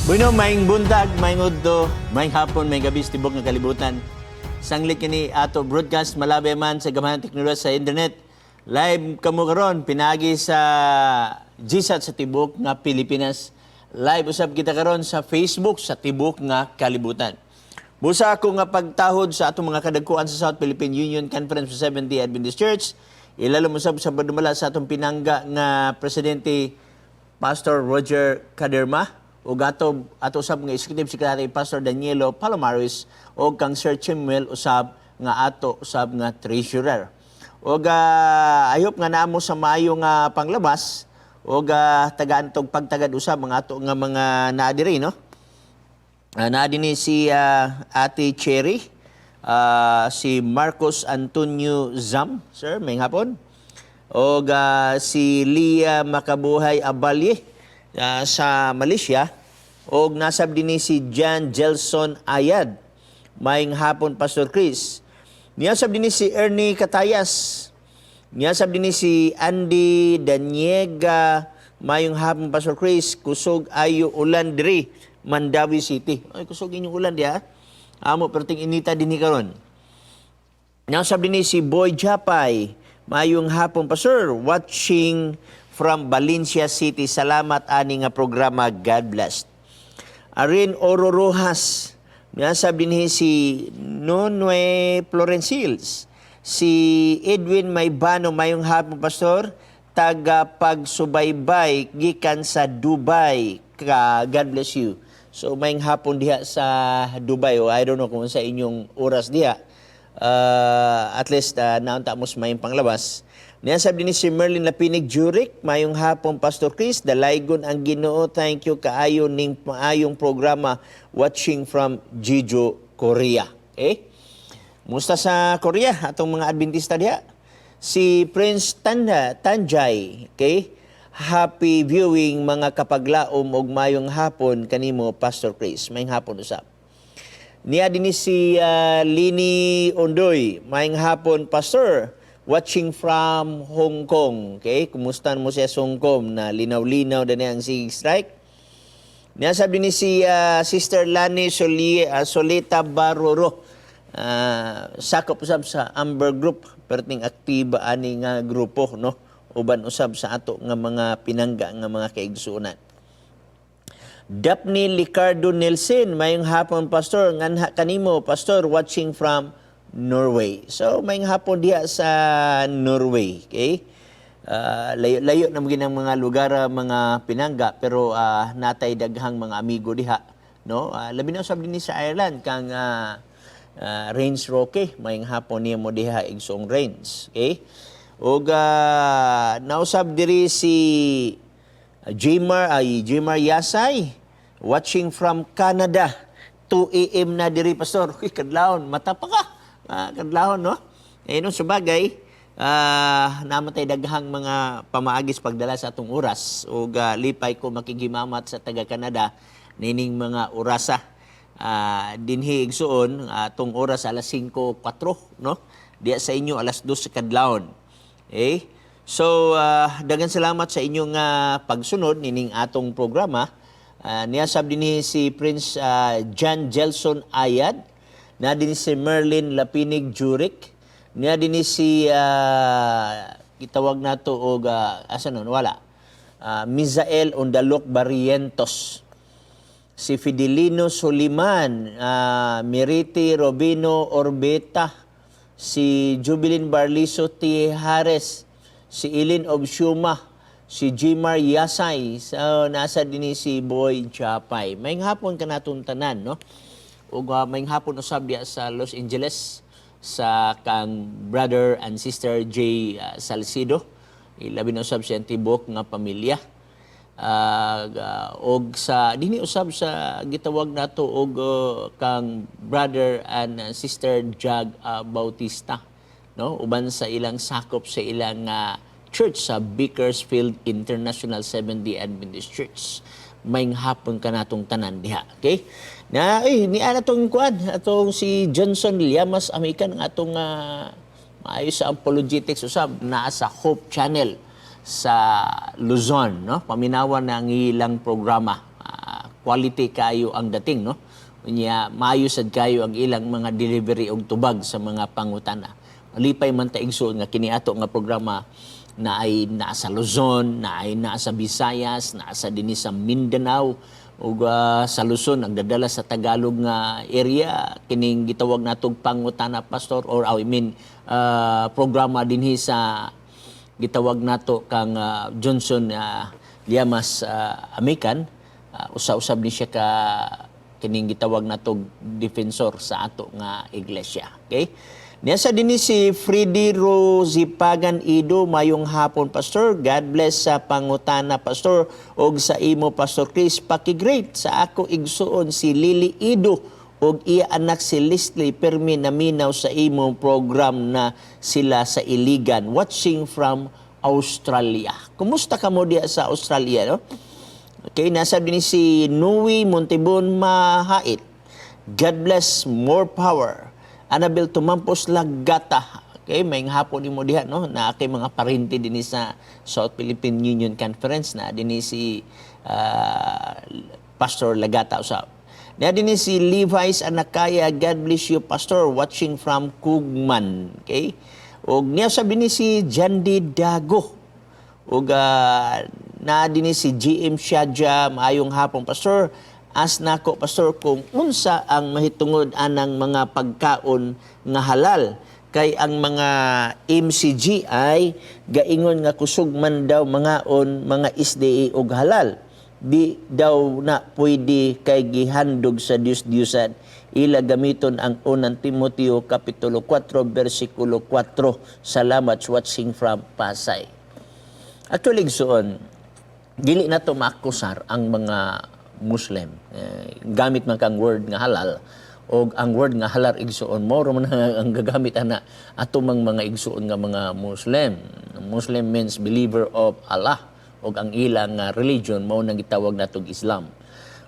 Bueno, maayong buntag, maayong udto, maayong hapon, maayong gabi sa tibok nga kalibutan. Sanglit kini ato broadcast malabay man sa gamhanan teknolohiya sa internet. Live kamo karon pinaagi sa GSAT sa tibok nga Pilipinas. Live usab kita karon sa Facebook sa tibok nga kalibutan. Busa ako nga pagtahod sa atong mga kadagkuan sa South Philippine Union Conference for Seventh-day Adventist Church. Ilalom usab sa padumala sa atong pinangga nga presidente, Pastor Roger Caderma, ug ato ato usab nga Executive Secretary, Pastor Danielo Palomares, ug kang Sir Chimuel usab nga ato usab nga treasurer. Ug I hope nga naamo sa maayo nga panglabas ug tagaan tog pagtagad usab mga ato nga mga naa diri, no? Naa dinhi si Ate Cherry, si Marcos Antonio Zam, sir, maayong hapon. Og si Lia Makabuhay Abalye sa Malaysia. Og nasab dinhi si John Jelson Ayad. Maayong hapon, Pastor Chris. Niyasab dinhi si Ernie Katayas. Niyasab dinhi si Andy Daniega. Maayong hapon, Pastor Chris. Kusog ayo ulan diri, Mandaue City. Ay, kusog inyong ulan diha. Amo perting inita dinhi karon. Nasab dinhi si Boy Japay. Maayong hapon, Pastor. Watching from Valencia City. Salamat ani nga programa. God bless. Arin Oro Rojas. Nasab dinhi si Nonwe Florencils. Si Edwin Maybano, maayong hapon, Pastor. Taga pagsubaybay gikan sa Dubai. Ka, God bless you. So maayong hapon diha sa Dubai o I don't know kung sa inyong oras diha. At least naunta mo sa maayong panglawas. Niya sabi ni si Merlin Lapinig Jurik, maayong hapon, Pastor Chris, dalaygon ang Ginoo, thank you kaayo ning maayong programa, watching from Jeju, Korea. Okay? Musta sa Korea atong mga Adventista diha? Si Prince Tanda, Tanjay, okay? Happy viewing, mga kapaglaom, og mayong hapon kanimo, Pastor Chris. Maayong hapon usab. Niya din ni si Lini Ondoy. Maayong hapon, Pastor. Watching from Hong Kong. Okay? Kumusta mo siya sa Hong Kong na linaw-linaw na ang sige strike? Niya sabi ni si Sister Lani Solita Baruro. Sakop usab sa Amber Group, perting aktiba ani nga grupo, no, uban usab sa ato nga mga pinangga nga mga kaigsuonan. Daphne Licardo Nelson, mayong hapon, Pastor, nganha kanimo, Pastor, watching from Norway. So mayong hapon diha sa Norway, okay? Layo layo na ang mga lugar, mga pinangga, pero natay daghang mga amigo diha, no? Labi na usab dinhi sa Ireland kang Rains Roque, mayong hapon niya mo diha, igsoong Rains, okay? Ug nausab diri si Jimar, ay, Jimar Yasay, watching from Canada. 2 a.m. na diri, Pastor. Uy, kadlawon, mata pa ka. Kadlawon, no? Eh, no, sabagay, namatay daghang mga pamaagis pagdala sa atong oras. Ug lipay ko makigimamat sa taga Canada nining mga orasa. Dinhi, igsuon, atong oras alas 5:04, no? Diya sa inyo alas 2 sa kadlawon. Eh? So, daghang salamat sa inyong pagsunod nining atong programa. Niya sab dinhi si Prince John Jelson Ayad, na din si Merlin Lapinig Jurik, niya din si gitawag nato og asa nun wala. Mizael Ondalok Barrientos, si Fidelino Soliman, Miriti Robino Orbeta, si Jubilin Barliso Tijares, si Ilin Obsuma, si Jimar Yasay, so, nasa din si Boy Japay. Maayong hapon kanatong tanan, no? Ug maayong hapon usab diya sa Los Angeles sa kang brother and sister Jay Salcido. Ilabi na usab siya tibok nga pamilya. Og sa dinhi usab sa gitawag nato og kang brother and sister Jag Bautista, no, uban sa ilang sakop sa ilang church sa Bakersfield International Seventh-day Adventist Church. Maayong hapon kanatong tanan diha, okay? Na ay ni ana tong kuan atong si Johnson Llamas Amikan, ang atong maayo sa apologetics usab, naa sa Hope Channel sa Luzon, no? Paminawan na ang ilang programa. Quality kayo ang dating, no? Unya maayo sad kayo ang ilang mga delivery og tubag sa mga pangutana. Malipay man ta, igsoon, nga kini ato nga programa na ay naa sa Luzon, na ay naa sa Visayas, naa sa dinhi sa Mindanao ug sa Luzon ang dadala sa Tagalog nga area kining gitawag natog Pangutana Pastor or I mean programa dinhi sa gitawag nato kang Johnson Llamas Amikan, usa-usab ni siya ka kining gitawag natog defensor sa ato nga iglesia. Okay? Niya sa dinhi si Freddy Rosipagan Ido, "Mayong hapon, Pastor. God bless sa Pangutana Pastor og sa imo, Pastor Chris. Paki-greet sa ako igsuon si Lily Ido og iya anak si Leslie, permi naminaw sa imong program na sila sa Iligan, watching from Australia." Kumusta ka mo diya sa Australia, no? Okay, nasa din si Nui Montibon Mahait. "God bless, more power. Annabel Tumampos Lagata." Okay, may hapon nimo diha, no? Na kay mga parente dinhi sa South Philippine Union Conference na dinhi si Pastor Lagata usab. Na dinhi si Levi's Anakaya, "God bless you, Pastor, watching from Kugman." Okay? Og niya sabi ni si Jandy Dago. Ug na dinhi si GM Shadja, "Maayong hapon, Pastor. Ask nako, Pastor, kung unsa ang mahitungod anang mga pagkaon nga halal kay ang mga MCGI gaingon nga kusog man daw mangaon mga SDA og halal. Di daw na pwede kay gihandog sa Dios Diyosan. Ila gamiton ang Unang Timoteo Kapitulo 4 versikulo 4. Salamat, watching from Pasay." Actually, igsoon, dili na to maakusar ang mga Muslim. Eh, gamit man kang word nga halal o ang word nga halal, igsoon, mo man ang gagamit ana ato mang mga igsoon nga mga Muslim. Muslim means believer of Allah og ang ilang nga religion mao nang gitawag natog Islam.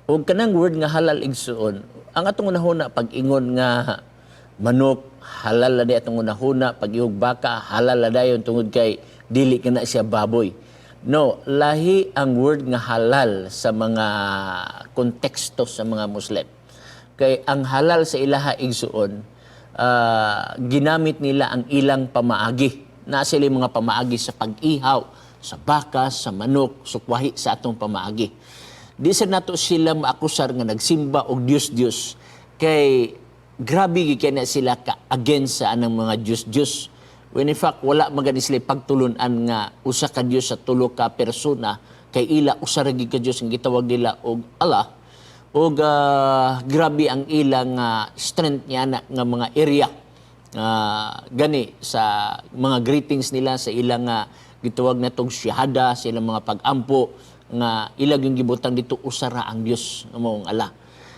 Og kanang word nga halal, igsoon, ang atong unahuna pag ingon nga manok halal na di atong unahuna, pag ihog baka halal na dayon tungod kay dili ka na siya baboy. No, lahi ang word nga halal sa mga konteksto sa mga Muslim. Kay ang halal sa ilaha, igsuon, ginamit nila ang ilang pamaagi. Na sila yung mga pamaagi sa pag-ihaw, sa baka, sa manok, sukwahi sa atong pamaagi. Di sa nato sila maakusar nga nagsimba og Dios-Dios kay grabe gyud kay na sila ka against sa anang mga Dios-Dios. When in fact, wala magani sila pagtulunan nga usa ka Dios sa tulo ka persona kay ila usa ra gyud ka Dios nga gitawag nila og Allah. Og grabe ang ilang strength niya na nga mga area. Gani sa mga greetings nila sa ilang gitawag na tong shahada, sa ilang mga pag-ampo nga ilang yung gibutang dito usa ra ang Dios nga mao ang Allah.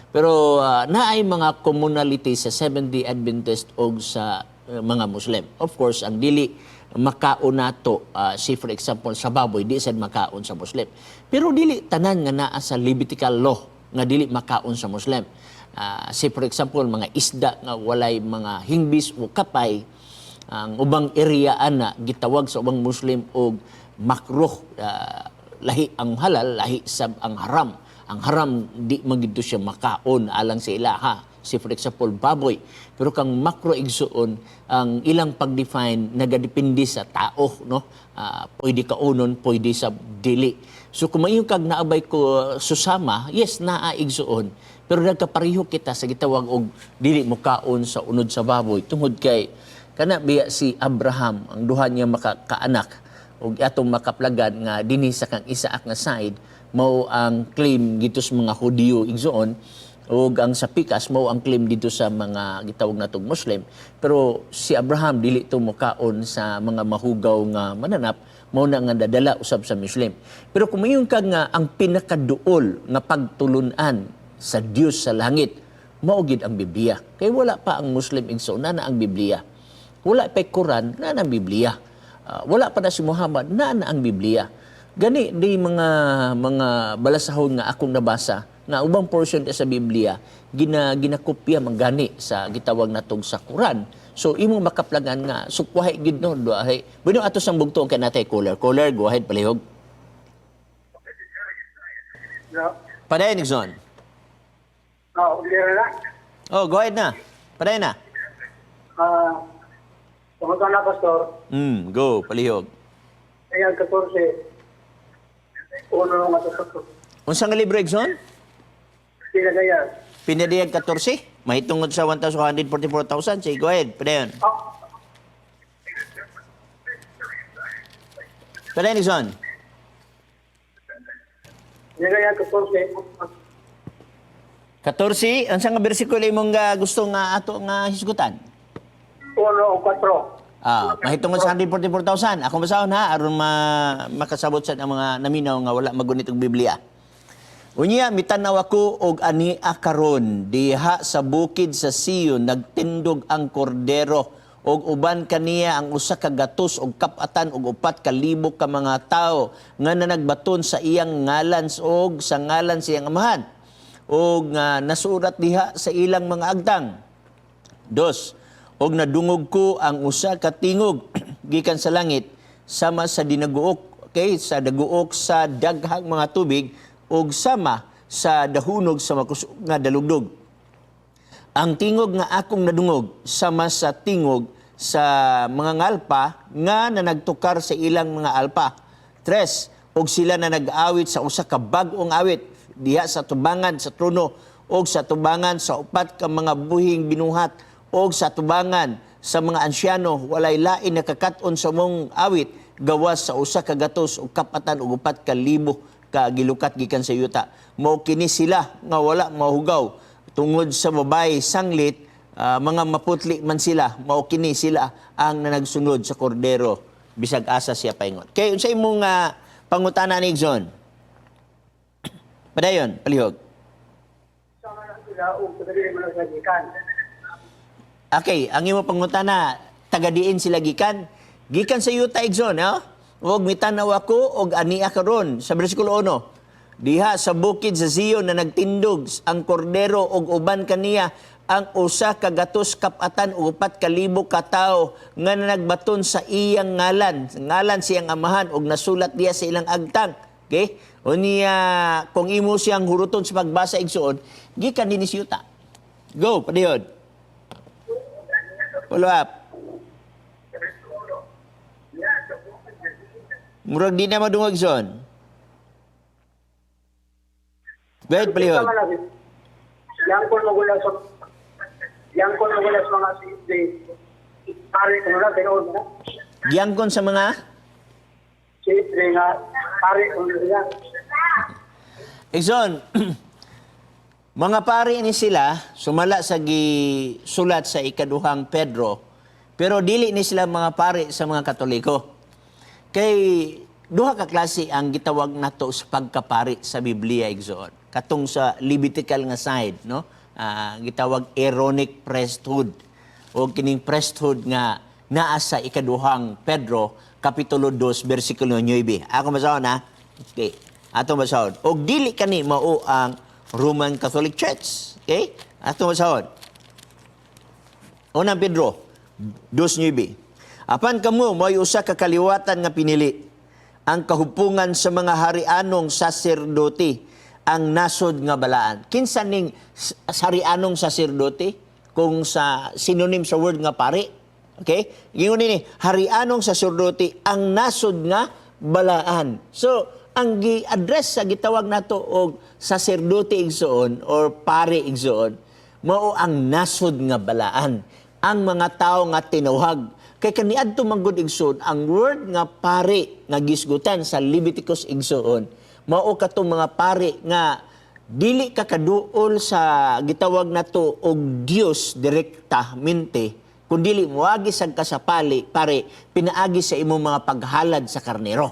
Pero naay mga commonality sa Seventh-day Adventist og sa mga Muslim. Of course, ang dili makaon nato, say for example sa baboy, di sad makaon sa Muslim. Pero dili tanan nga naa sa Levitical law nga dili makaon sa Muslim. Say for example mga isda nga walay mga hingbis o kapay, ang ubang area ana gitawag sa ubang Muslim og makruh. Lahi ang halal, lahi sab ang haram. Ang haram di man gid siya makaon alang sa ilaha. Si for example baboy. Pero kang makruh, igsuon, ang ilang pag-define nagadepende sa tao, no? Pwede kaunon, pwede sa dili. So kung mayon kag naabay ko susama, yes, naa, igsuon. Pero nagkapareho kita sa gitawag og dili mo kaon sa unod sa baboy tungod kay kana biya si Abraham ang duha niya makakaanak ug atong makaplagan nga dinhi sa kang Isaac nga side mao ang claim dito sa mga Hudiyo, igsoon, ug ang sa pikas mao ang claim dito sa mga gitawag natong Muslim. Pero si Abraham dili to mokaon sa mga mahugaw nga mananap, mao na nga dadala usab sa Muslim. Pero kung mayon ka nga ang pinakaduol nga pagtulunan sa Dios sa langit mao gid ang Biblia kay wala pa ang Muslim, igsoon, na ang Biblia. Wala pa Quran na ang Biblia. Wala pa na si Muhammad na na ang Biblia. Gani di mga balasahon nga akong nabasa nga ubang portion sa Biblia ginakopya man gani sa gitawag natong sa Quran. So imong makaplagan nga sukwahi gid, no, duhay. Bueno, ato sang bugtong kay natay caller. Caller, go ahead, palihog. Yeah. Padayon, igsoon. Oh, clear na. Oh, go ahead na. Padayon na. Kumusta na, Pastor? Go, palihog. Ayan, 14. Uno nga to. Unsa nga libro, Igsoon? Pinagayag. Pinadiyag 14, mahitungod sa 1,144,000. Sige, go ahead. Padayon. Oh, Padayon, Igsoon. Pinagayag 14. 14, unsa nga bersikulo imong nga gusto nga ato nga hisgutan? Uno o 4. Mahitungod sa 144,000. Ako basahon ha aron makasabot sa ang mga naminaw nga wala magunit og Biblia. Unya mitanaw ako og ania karon diha sa bukid sa Sion nagtindog ang kordero og uban kaniya ang 104,000 ka mga tawo nga nanagbaton sa iyang ngalan og sa ngalan sa iyang amahan og nga nasurat diha sa ilang mga agtang. Dos, og nadungog ko ang usa ka tingog gikan sa langit sama sa dinaguok, okay, sa daguok sa daghang mga tubig og sama sa dahunog sa makusog nga dalugdog. Ang tingog nga akong nadungog sama sa tingog sa mga ngalpa nga nanagtukar sa ilang mga alpa. Tres, og sila na nag-awit sa usa ka bag-ong awit diha sa tubangan sa trono og sa tubangan sa upat ka mga buhing binuhat og sa tubangan sa mga ansyano. Walay lain nakakat-on sa mong awit gawas sa 104,000 ka gilukat gikan sa yuta. Mao kini sila nga wala mahugaw tungod sa babae sanglit mga maputli man sila. Mao kini sila ang nanagsunod sa kordero bisag asa siya paingon. Kay unsa imong pangutana ni Igsoon? Padayon, palihog. Sama na sila o taga mo na sa gikan. Okay, ang imo pangutana, taga diin sila gikan? Gikan sa yuta, Igsoon, no? Og mitanaw ako og ania karon sa bersikulo 1. Diha sa bukid sa Zion na nagtindog ang kordero og uban kaniya ang 104,000 ka tawo nga nagbaton sa iyang ngalan, ngalan siyang amahan og nasulat diha sa ilang agtang. Okay? Unya kung imo siyang huruton sa pagbasa, igsoon, gikan dinhi sa yuta. Go, padayon. Follow up. Murag di na madungog, son. Go ahead, palihog. Sama na sila. Yangkon magula sa mga si pare kuno na tinuod na. Giyangkon sa mga Si nga pare kuno siya. Igsoon, mga pari ni sila sumala sa gisulat sa ikaduhang Pedro, pero dili ni sila mga pari sa mga Katoliko. Kay duha ka klase ang gitawag nato sa pagkapari sa Biblia, igsoon. Katong sa Levitical nga side, no? Gitawag Aaronic priesthood o kining priesthood nga naa sa ikaduhang Pedro kapitulo 2 bersikulo 9. Ako basahon ha. Okay. Ato basahon. Og dili kani mao ang Roman Catholic Church. Okay? Ato basahon. Unang Pedro 2:9. Apan kamo mo'y usa ka kaliwatan nga pinili, ang kahupungan sa mga harianong saserdote, ang nasod nga balaan. Kinsa ning harianong saserdote kung sa synonym sa word nga pari? Okay? Gingon ni harianong saserdote, ang nasod nga balaan. So, ang gi-address sa gitawag nato og saserdote, igsoon, or pare, igsoon, mao ang nasod nga balaan. Ang mga tao nga tinawag. Kay kaniadto man gud, igsoon, ang word nga pare nga gisgutan sa Leviticus, igsoon, mao katong mga pare nga dili ka kaduol sa gitawag nato og Dios direktamente kun dili moagi sad ka sa pali pare pinaagi sa imong mga paghalad sa karnero.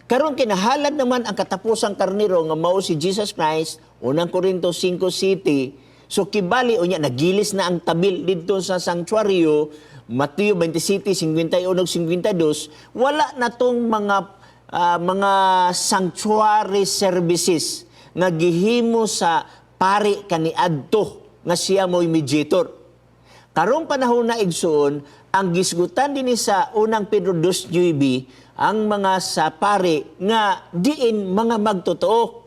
Karon kinahalad naman ang katapusang karnero nga mao si Jesus Christ, Unang Korinto 5:7. So kibali unya nagilis na ang tabil didto sa sanctuaryo, Mateo 27:51 ug 52, wala na tong mga sanctuary services nga gihimo sa pari kaniadto nga siya mo'y mediator. Karong panahon na, igsoon, ang gisgutan dinhi sa Unang Pedro 2:9 ang mga sa pare nga diin mga magtotoo.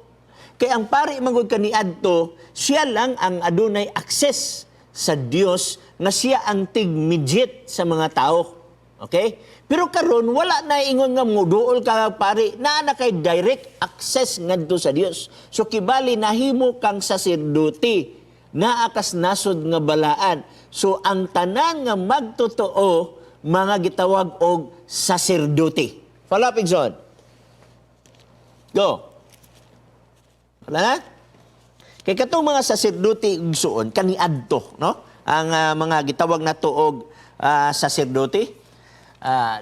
Kay ang pari man gud kaniadto, siya lang ang adunay access sa Dios nga siya ang tig-mediate sa mga tao. Okay? Pero karon wala na ingon nga muduol ka pari, naa na kay direct access ngadto sa Dios. So kibali nahimo kang saserdote, naa kas nasod nga balaan. So ang tanan nga magtotoo mga gitawag og saserdote. Follow up, Igsoon. Go. Wala na? Kay katong mga saserdote, igsuon, kaniadto, no? Ang mga gitawag nato og saserdote,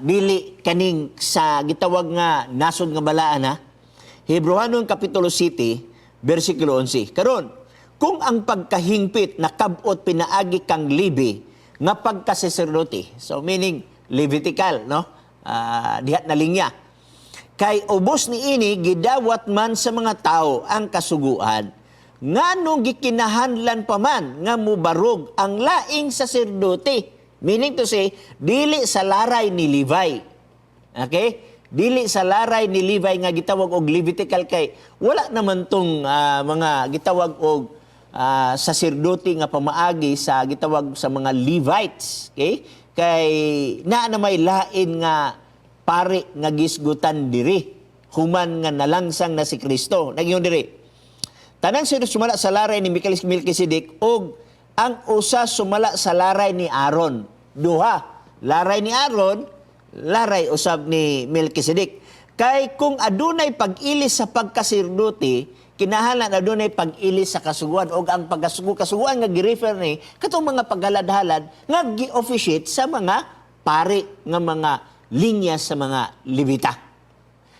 dili kaning sa gitawag nga nasod nga balaan ha. Hebreohanon Kapitulo 7, versikulo 11. Karon, kung ang pagkahingpit nakab-ot pinaagi kang Levi nga pagkasaserdote. So meaning Levitical, no? Dihat na linya. Kay ubos ni ini gidawat man sa mga tao ang kasuguan. Nganong gikinahanglan pa man nga mubarog ang laing saserdote? Meaning to say, dili sa laray ni Levi. Okay? Dili sa laray ni Levi nga gitawag og Levitical kay wala naman tong mga gitawag og saserdote nga pamaagi sa gitawag sa mga Levites. Okay? Kay naa na may lain nga pari nga gisgutan diri human nga nalangsang na si Kristo. Nagyon diri. Tanan sila sumala sa laray ni Melchizedek og ang usa sumala sa laray ni Aaron. Duha, laray ni Aaron, laray usab ni Melchizedek. Kay kung adunay pag-ilis sa pagkasaserdote, kinahanglan adunay pag-ilis sa kasuguan, og ang pagkasugu kasuguan nga gi-refer ni katong mga paghalad-halad nga gi-officiate sa mga pari nga mga linya sa mga Levita.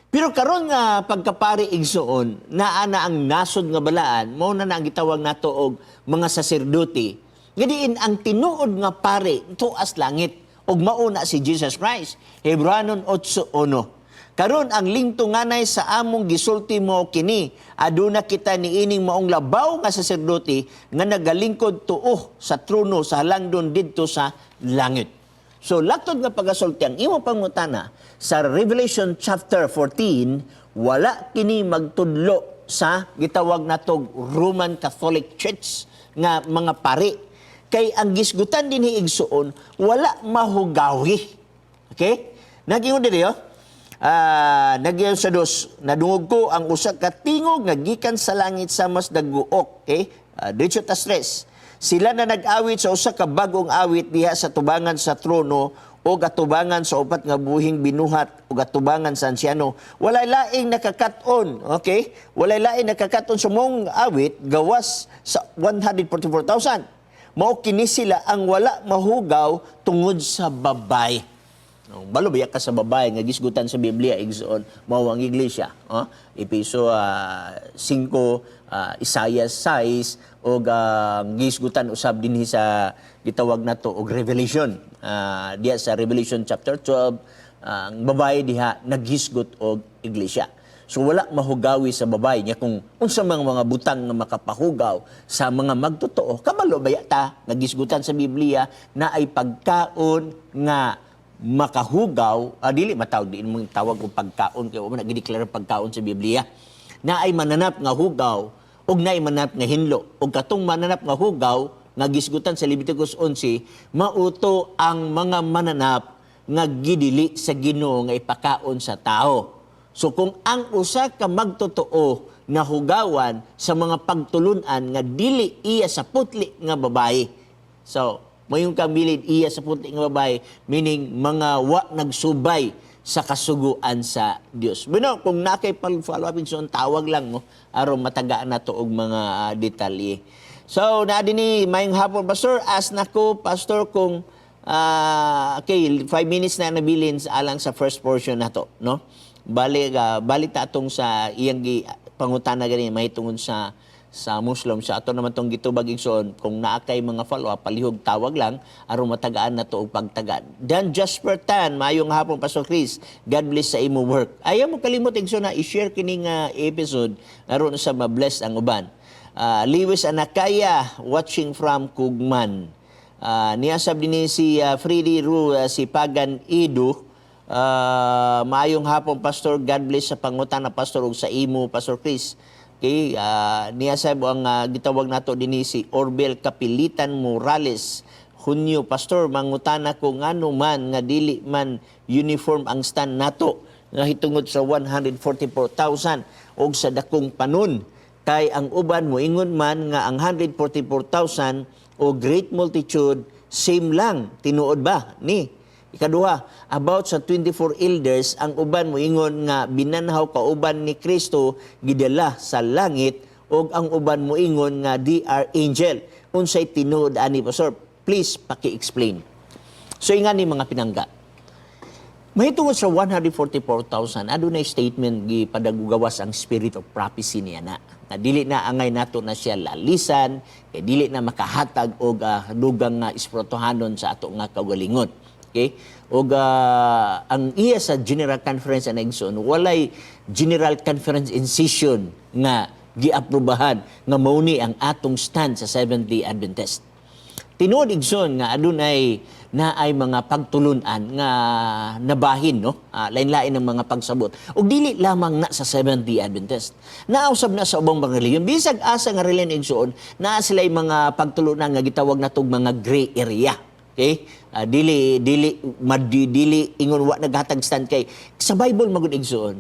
Pero karon nga pagkapari, igsuon, naa na ang nasod nga balaan, mao na na ang gitawag nato og mga saserdote. Nga diin ang tinuod nga pari tuas langit ug mao na si Jesus Christ. Hebreohanon 8:1. Karon ang lingtunganay sa among gisulti mo kini, aduna kita niining maong labaw nga saserdote nga nagalingkod tuo sa trono sa halangdon didto sa langit. So laktod nga pagasulti ang imong pangutana sa Revelation chapter 14, wala kini magtudlo sa gitawag natog Roman Catholic Church nga mga pari. Kay ang gisgutan dinhi, igsuon, wala mahugawi. Okay? Nagingon diri oh. Nagyan sa dos, nadungog ko ang usa ka tingog nga gikan sa langit sa mas daguok. Okay? Diretso tas tres. Sila na nag-awit sa usa ka bag-ong awit diha sa tubangan sa trono o atubangan sa upat nga buhing binuhat o atubangan sa ansyano. Walay laing nakakaton, okay? Walay laing nakakaton sa maong awit gawas sa 144,000. Mao kini sila ang wala mahugaw tungod sa babae. No, balo biya ka sa babae nga gisgutan sa Biblia, igsoon, mao ang iglesia, oh? Epeso 5, Isaiah 6 ug gisgutan usab dinhi sa gitawag nato og Revelation. Diya sa Revelation chapter 12, ang babae diha naghisgot og iglesia. So wala mahugawi sa babae niya. Kung unsa mga butang nga makapahugaw sa mga magtotoo, kabalo baya ta nga gisgutan sa Biblia na ay pagkaon nga makahugaw, dili matawag, di mo tawag og pagkaon kay wa man nagideklara pagkaon sa Biblia. Na ay mananap nga hugaw ug naay mananap nga hinlo. Ug katong mananap nga hugaw nga gisgutan sa Leviticus 11, mauto ang mga mananap nga gidili sa Ginoo nga ipakaon sa tao. So kung ang usa ka magtotoo na hugawan sa mga pagtulunan nga dili iya sa putli nga babae. So, mayong kabilin iya sa putli nga babae, meaning mga wa nagsubay sa kasuguan sa Dios. Bueno, kung nakay follow up, so tawag lang mo aron matagaan nato og mga detalye. So, naa dinhi, mayong hapon, Pastor. Ask nako, Pastor, kung okay, 5 minutes na nabilin sa alang sa first portion nato, no? Balik balik ta atong sa iyang gi pangutana gani mahitungod sa Muslim. Sa ato naman tong gitubag, igsoon, kung naa kay mga follow up, palihog tawag lang aron matagaan nato og pagtagaan. Dan Jasper Tan, maayong hapon, Pastor Chris. God bless sa imo work. Ayaw mo kalimot, igsoon, na i-share kini nga episode aron sa ma-bless ang uban. Lewis Anakaya, watching from Kugman. Niya sab dinhi si Freddy Ru, si Pagan Edu. Maayong hapon, Pastor. God bless sa pangutana, Pastor, ug sa imo, Pastor Chris. Okay, niya sab ang gitawag nato dinhi si Orbel Kapilitan Morales. Hunyo, "Pastor, mangutana ko, ngano man nga dili man uniform ang stand nato nga hitungod sa 144,000 og sa dakong panon? Kay ang uban moingon man nga ang 144,000 o great multitude same lang. Tinuod ba ni? Ikaduha, about sa 24 elders, ang uban moingon nga binanhaw kauban ni Kristo, gidala sa langit, ug ang uban moingon nga they are angel. Unsay tinuod ani, Pastor? Please paki-explain." So ingani, mga pinangga. Mahitungod sa 144,000, adunay statement gipadagugawas ang spirit of prophecy niya na. Na dili na angay nato na siya lalisan, kay dili na makahatag og dugang nga espirituhanon sa ato nga kaugalingon. Okay? Og ang iya sa General Conference and Exxon, walay General Conference in session nga giaprobahan nga mao ni ang atong stand sa Seventh-day Adventist. Tinuod, igsoon, nga adunay naay mga pagtulunan nga nabahin, no? Lain-lain ang mga pagsabot ug dili lamang na sa Seventh-day Adventist, nausab na sa ubang mga relihiyon. Bisag asa nga relihiyon, igsoon, naa sila mga pagtulunan nga gitawag natog mga gray area. Okay, dili dili madi, dili ingon wa naghatag stand, kay sa Bible magud, igsoon,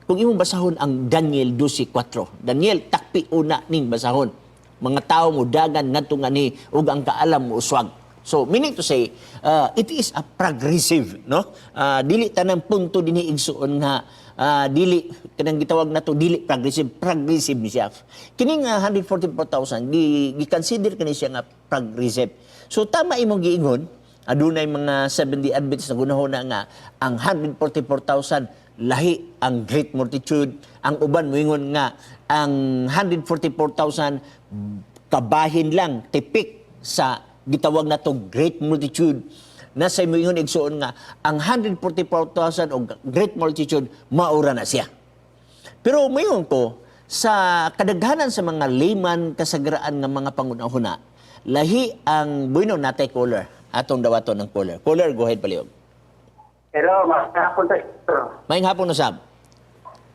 kung imong basahon ang Daniel 12:4, Daniel, takpi una ning basahon, mga tao mo dagan ngadto nga ni ug ang kaalam mo uswag. So meaning to say, it is a progressive, no? Dili tanang punto dinhi, igsuon, nga dili kanang gitawag nato dili progressive, progressive ni siya. Kini nga 144,000 gi gi-consider kani siya nga progressive. So tama imong giingon, adunay mga 70 Adventists na gunahon na nga ang 144,000 lahi ang great multitude, ang uban moingon nga ang 144,000 kabahin lang, tipik sa gitawag nato great multitude. Nasa moingon, igsuon, nga ang 144,000 o great multitude maura na siya. Pero moingon ko, sa kadaghanan sa mga layman kasagaraan nga mga pangunahuna, lahi ang bueno natay caller. Atong dawaton ng caller. Caller, go ahead palihog. Hello, magandang, Pastor. Maayong hapon usab.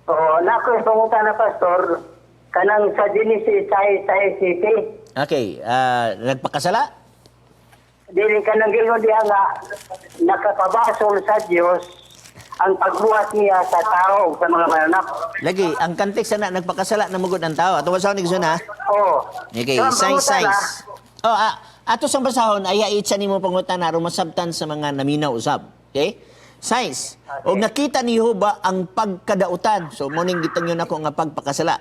Oo, nako pangutan na, Pastor, kanang sa Genesis 6, 6, Okay, nagpakasala? Dili, kanang giingon diha nga nakapabasol sa Dios ang pagbuhat niya sa tao ug sa mga mananap. Lagi, ang context na nagpakasala na magud ang tao. Ato basahon ni ha? Oo. Okay, So, ang size pangutana, size. Oh, ato sang basahon ay itsa nimo pangutana aron masabtan sa mga naminaw usab. Okay? Size. Og nakita ni Jehova ang pagkadautan. So mo ning gitangyon ako nga pagpakasala.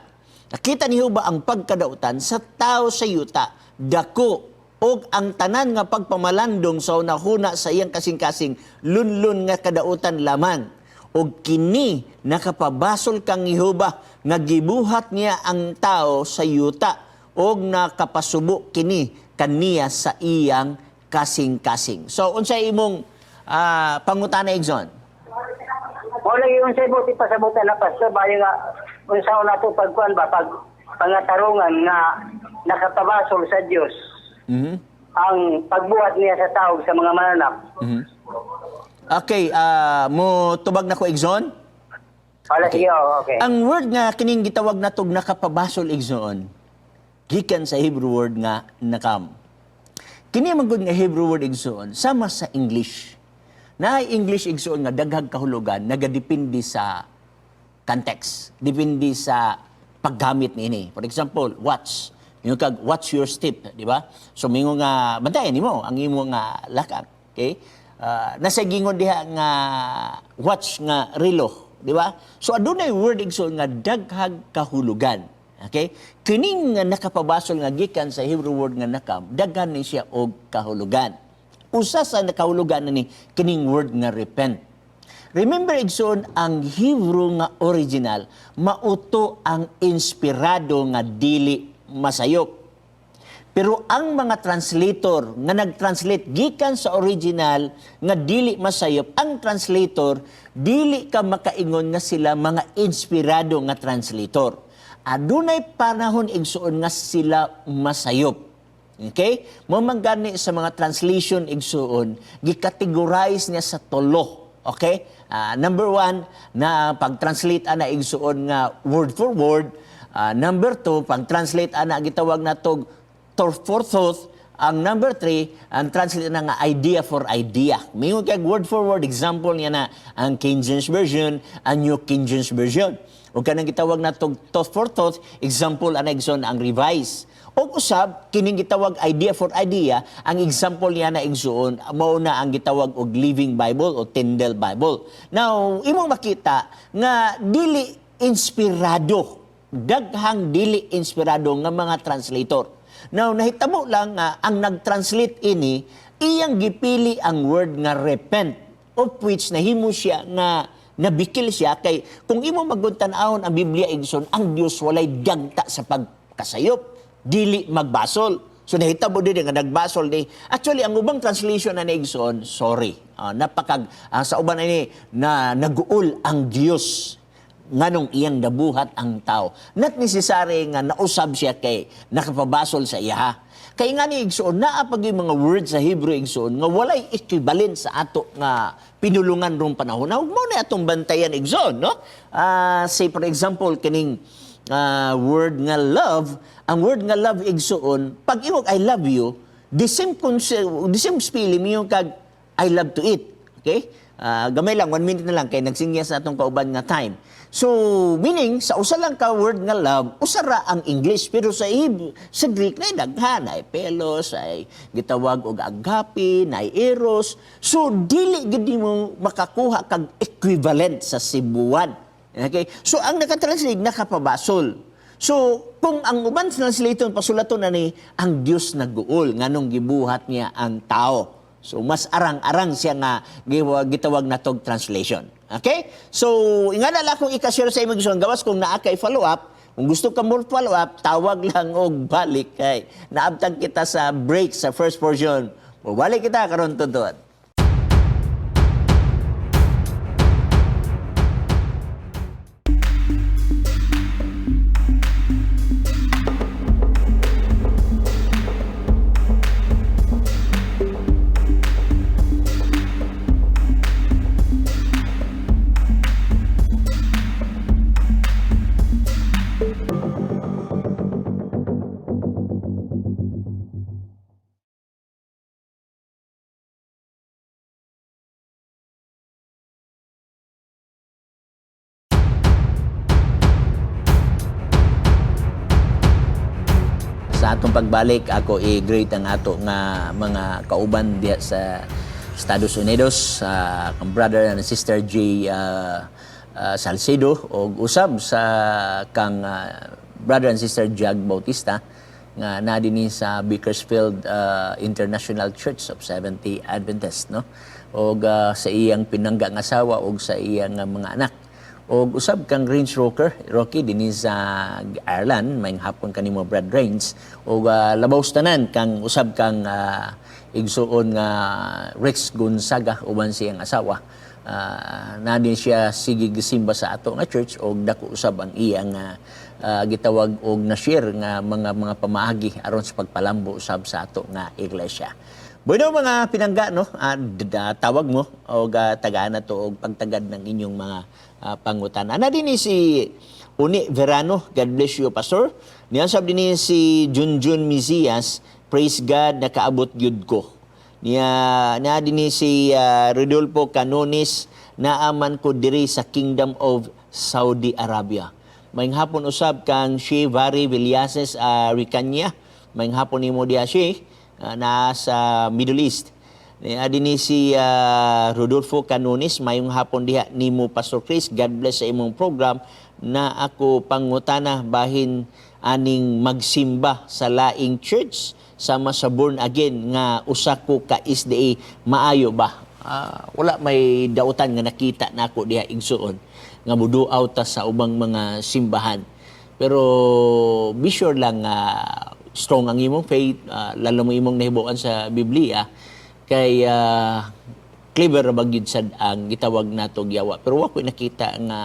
Nakita ni Jehova ang pagkadautan sa tao sa yuta, dako, og ang tanan nga pagpamalandong sa hunahuna sa iyang kasing-kasing lunlun nga kadautan lamang. Og kini nakapabasol kang Jehova nga gibuhat niya ang tao sa yuta, og nakapasubo kini kaniya sa iyang kasing-kasing. So unsay imong pangutana, Exxon? Mao lagi, unsay buot ipasabutan na, Pastor, bayo nga unsa na to pagkuan ba, pag pangatarungan nga nakapabasol sa Dios ang pagbuhat niya sa tao sa mga mananap. Okay, mo tubag na ko, Exxon? Wala, sige, oh, okay. Ang word nga kining gitawag natog nakapabasol, Igsoon, gikan sa Hebrew word nga nakam. Kini man gud nga Hebrew word, igsoon, sama sa English. Na English, igsoon, nga daghang kahulugan, nagadepende sa context, depende sa paggamit niini. For example, watch. Yung kag "Watch your step," di ba? So mingon nga bantayan nimo ang imo nga lakang, okay? Nasa gingon diha nga watch nga relo, di ba? So adunay word, igsoon, nga daghang kahulugan. Okay? Kining nga nakapabasol nga gikan sa Hebrew word nga nakam, daghan ni siya og kahulugan. Usa sa nakahulugan na ni kining word nga repent. Remember, igsoon, ang Hebrew nga original, mauto ang inspirado nga dili masayop. Pero ang mga translator nga nag-translate gikan sa original nga dili masayop, ang translator dili ka makaingon nga sila mga inspirado nga translator. Adunay panahon, igsoon, nga sila masayop. Okay? Mao man gani sa mga translation, igsuon, gikategorize niya sa tulo. Okay? Number one, na pag-translate ana, igsuon, nga word for word, Number two, pang translate ana gitawag natog thought for thought. Ang number three, ang translate na nga idea for idea. Mingon kag word for word example niya na ang King James Version, ang New King James Version. O kanang gitawag natog thought for thought, example ana, igsoon, ang Revised. Og usab kining gitawag idea for idea, ang example niya na, igsoon, mao na ang gitawag og Living Bible o Tyndale Bible. Now, imong makita nga dili inspirado, daghang dili inspirado nga mga translator. Now, nahitabo lang nga ang nag-translate ini, iyang gipili ang word nga repent, of which nahimo siya nga nabikil siya kay kung imo maguntan-awon ang Biblia, igsoon, ang Dios walay dagta sa pagkasayop, dili magbasol. So nahitabo din nga nagbasol ni. Actually, ang ubang translation na ni, igsoon, sorry. Napakag sa uban ini na naguol ang Dios nganong iyang nabuhat ang tao. Not necessary nga nausab siya kay nakapabasol sa iya. Kay nga ni, igsoon, naa pag yung mga words sa Hebrew, igsoon, nga walay equivalent sa ato nga pinulungan rong panahon. Na mao na atong bantayan, igsoon, no? Say for example, kining word nga love, ang word nga love, igsoon, pag imong "I love you," the same spelling yung kag "I love to eat." Okay? Gamay lang, 1 minute na lang kay nagsinyas na atong kauban nga time. So, meaning, sa usa lang ka word nga love, usa ra ang English. Pero sa Greek na daghan, ay pelos, ay gitawag og agape, na eros. So, dili gid mo makakuha kag equivalent sa Cebuan. Okay? So, ang nakatranslate, nakapabasol. So, kung ang uban translator pasulaton na ni ang Dios nagguol nganong gibuhat niya ang tao. So mas arang-arang siya nga gitawag na tog translation. Okay? So ingana lang akong ika-share sa imong gusto gawas kung naa kay follow up, kung gusto ka more follow up, tawag lang og balik kay naabtang kita sa break sa first portion. Mubalik kita karon tuod. Sa atong pagbalik, ako i-greet ang ato nga mga kauban diha sa Estados Unidos, sa kang brother and sister J. Salcedo og usab sa kang brother and sister Jag Bautista nga naa dinhi sa Bakersfield International Church of Seventh-day Adventist, no, og sa iyang pinangga nga asawa og sa iyang nga mga anak, og usab kang Range Rocker Rocky dinhi sa Ireland. Maayong hapon kanimo, Brad Range, og labaw sa tanan kang usab kang igsuon nga Rex Gonzaga uban siyang asawa. Na din siya sige gisimba sa ato nga church og dako usab ang iyang gitawag og na-share nga mga pamaagi aron sa pagpalambo usab sa ato nga iglesia. Bueno, mga pinangga, no, tawag mo og tagaan na to og pagtagad ng inyong mga pangutana. Ana din ni si Uni Verano, God bless you, Pastor. Niya sab din ni si Junjun Misias, praise God, nakaabot gyud ko. Niya na din ni si Rodolfo Canonis, naaman ko diri sa Kingdom of Saudi Arabia. Maayong hapon usab kang Shea Vary Villases Ricanya. Maayong hapon nimo diha, Shea, na sa Middle East. Niya din ni si Rodolfo Canonis, mayong hapon diha nimo, Pastor Chris. God bless sa imong program. Na ako pangutana bahin aning magsimba sa laing church sama sa born again nga usa ko ka SDA, maayo ba? Wala may dautan nga nakita na ako diha, igsuon, nga muduaw ta sa ubang mga simbahan. Pero be sure lang nga strong ang imong faith, lalo mo imong nahibuan sa Biblia kay clever ra ba gyud sad ang gitawag nato yawa. Pero wa ko nakita nga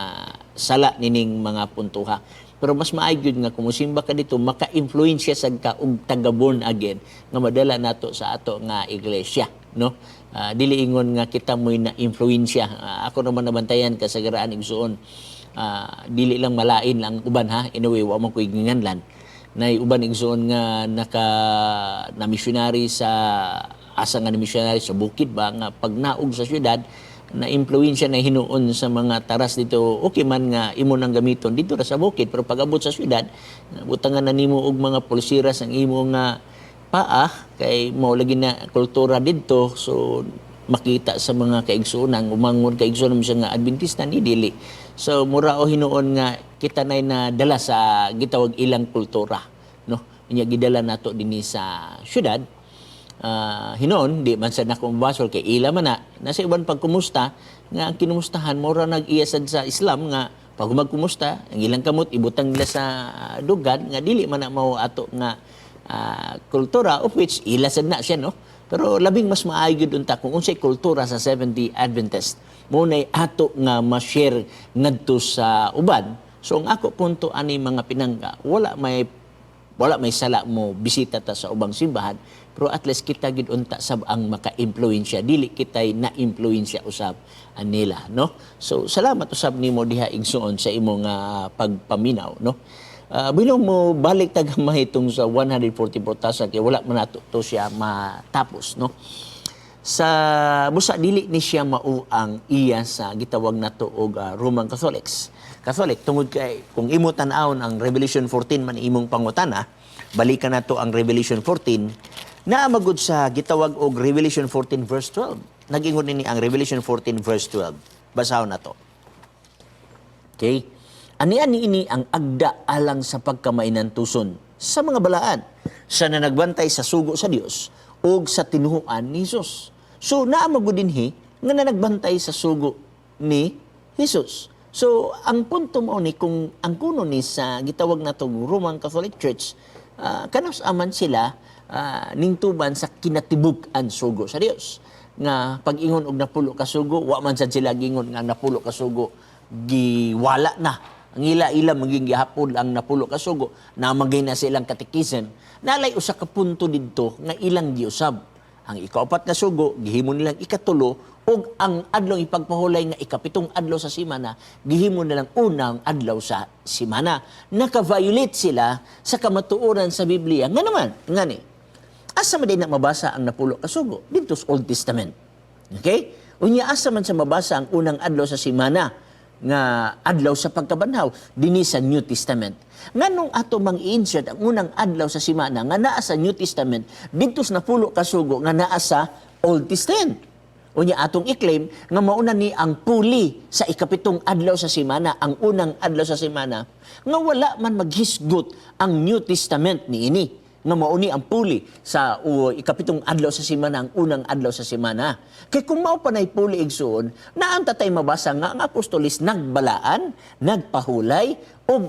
sala nining mga puntuha. Pero mas maayo gyud nga kung mosimba ka dito, maka-influensya sad ka og taga born again nga madala nato sa ato nga iglesia, no? Dili ingon nga kita mo'y na influensya. Ako naman nabantayan kasagaraan, igsuon. Dili lang malain lang uban ha. Anyway, wa man ko'y ginganlan. Nay uban, igsoon, nga naka na missionary sa asa nga na missionary sa bukid ba, nga pag naog sa syudad na impluwensya na hinuon sa mga taras dito. Okay man nga imo nang gamiton dito ra sa bukid, pero pag abot sa syudad, butangan na nimo og mga pulsiras ang imo nga paa kay mao lagi na kultura didto. So makita sa mga kaigsuonan, umangon kaigsuonan mo siya nga Adventista ni dili. So mura o hinuon nga kita nay nadala sa gitawag ilang kultura, no? Nya gidala nato dinhi sa syudad. Hinuon di man sa nako mabasol kay ila man na nasa iban pagkumusta nga ang kinumustahan mura nag-iya sad sa Islam, nga pag magkumusta ang ilang kamot ibutang nila sa dugan, nga dili man na mao ato nga kultura, of which ila sad na siya, no? Pero labing mas maayo gyud unta kung unsay kultura sa Seventh-day Adventist mo nay ato nga ma-share ngadto sa uban. So ang ako punto ani, mga pinangga, wala may sala mo bisita ta sa ubang simbahan, pero at least kita gid unta sab ang maka-impluwensya, dili kitay na-impluwensya usab anila, no? So salamat usab nimo diha, igsuon, sa imong pagpaminaw, no? Bilong mo balik ta gamay itong sa 144,000 kay wala man nato to siya matapos, no? Sa busa dili ni siya mao ang iya sa gitawag nato og Roman Catholics. Catholic tungod kay kung imo tan-awon ang Revelation 14 man imong pangutana, balikan nato ang Revelation 14, naa magud sa gitawag og Revelation 14 verse 12. Nag-ingon nini ang Revelation 14 verse 12. Basahon nato. Okay? Ani-ani ini ang agda alang sa pagkamainantuson sa mga balaan, sa nanagbantay sa sugo sa Dios ug sa tinuoan ni Jesus. So naa magud dinhi nga nanagbantay sa sugo ni Jesus. So ang punto mo ni kung ang kuno ni sa gitawag natong Roman Catholic Church, kanus aman sila ningtuban sa kinatibuk-an sugo sa Dios nga pag-ingon og napulo ka sugo, wa man sad sila gingon nga napulo ka sugo giwala na. Ang ila maging gihapon ang napulo ka sugo na magay na silang katekism. Nalay usa ka punto didto nga ilang giusab ang ikaapat nga sugo, gihimo nilang ikatulo, ug ang adlaw ipagpahulay nga ikapitong adlaw sa simana, gihimo nilang unang adlaw sa simana. Naka-violate sila sa kamatuoran sa Biblia. Nga naman ngani, asa man din na mabasa ang napulo ka sugo? Dito sa Old Testament. Okay? Unya asa man sa mabasa ang unang adlaw sa simana nga adlaw sa pagkabanhaw? Dinhi sa New Testament. Nganong ato mang i-insert ang unang adlaw sa simana nga naa sa New Testament didto sa napulo ka sugo nga naa sa Old Testament? Unya atong i-claim nga mauna ni ang puli sa ikapitong adlaw sa simana, ang unang adlaw sa simana, nga wala man maghisgot ang New Testament niini nga mauni ang puli sa ikapitong adlaw sa simana, ang unang adlaw sa simana. Kay kung mao pa na'y puli, igsuon, naanta tay mabasa nga ang apostolis nagbalaan, nagpahulay, o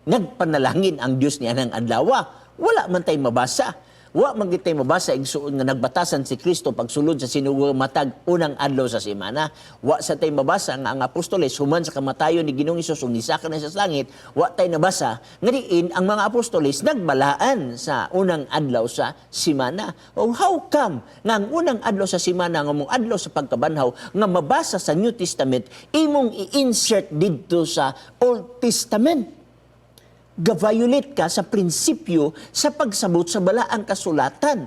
nagpanalangin ang Dios niya ng adlaw? Wala man tay mabasa. Wa man gitay mabasa, igsuon, nga nagbatasan si Kristo pagsulod sa sinugo matag unang adlaw sa semana. Wa sa tay mabasa nga ang apostoles human sa kamatayon ni Ginoong Hesus ug nisaka na siya sa langit, wa tay nabasa nga diin ang mga apostoles nagbalaan sa unang adlaw sa simana. O how come nga ang unang adlaw sa simana nga mong adlaw sa pagkabanhaw nga mabasa sa New Testament imong i-insert didto sa Old Testament? Ga-violate ka sa prinsipyo sa pagsabot sa balaang kasulatan.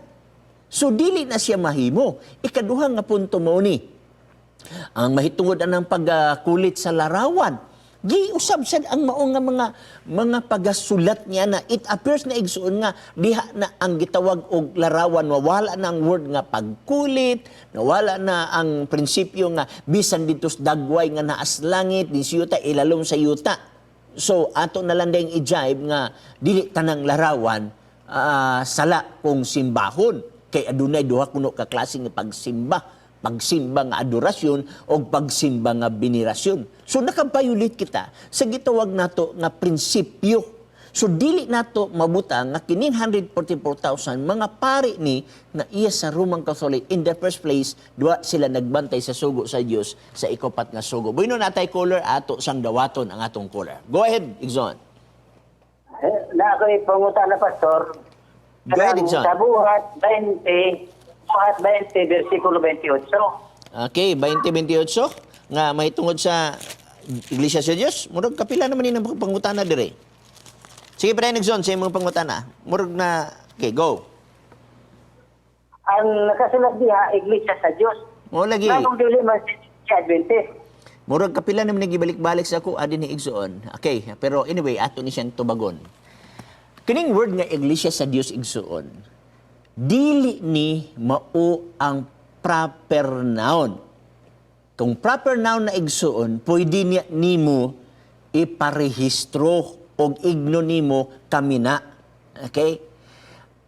So dili na siya mahimo. Ikaduha nga punto mo ni ang mahitungod anang pagkulit sa larawan. Giusab sad ang mao nga mga pagasulat niya na it appears na, igsuon, nga diha na ang gitawag og larawan, mawala na ang word nga pagkulit, nawala na ang prinsipyo nga bisan dito sa dagway nga naas langit di sa yuta ilalom sa yuta. So ato na lang ding i-jibe nga dili tanang larawan sala kung simbahon kay adunay duha kuno ka klase nga pagsimba: pagsimba nga adorasyon o pagsimba nga binerasyon. So naka-violate kita sa gitawag nato nga prinsipyo. So dili nato mabutang nga kining 144,000 mga pari ni nga iya sa Roman Catholic, in the first place duwa sila nagbantay sa sugo sa Dios sa ikapat nga sugo. Bueno, natay caller, ato sang dawaton ang atong caller. Go ahead, Igsoon. Eh, na ako'y pangutana, Pastor. Go ahead, Kanang Igsoon. sa Buhat 20, Buhat 20, versikulo 28. Okay, 20-28 nga may tungod sa Iglesia sa Dios? Murag kapila naman ni ang pangutana dire. Sige, pre, Nixon, sa imong pangutana. Murag na, okay, go. Ang nakasulat diha, Iglesia sa Dios. Mo lagi. Nganong dili man si Adventist? Murag kapila naman nagibalik-balik sa ako adi ni Igsoon. Okay, pero anyway, ato ni siyang tubagon. Kining word nga Iglesia sa Dios, igsoon, dili ni mao ang proper noun. Kung proper noun na, igsoon, pwede niya nimo iparehistro og igno nimo kami na. Okay?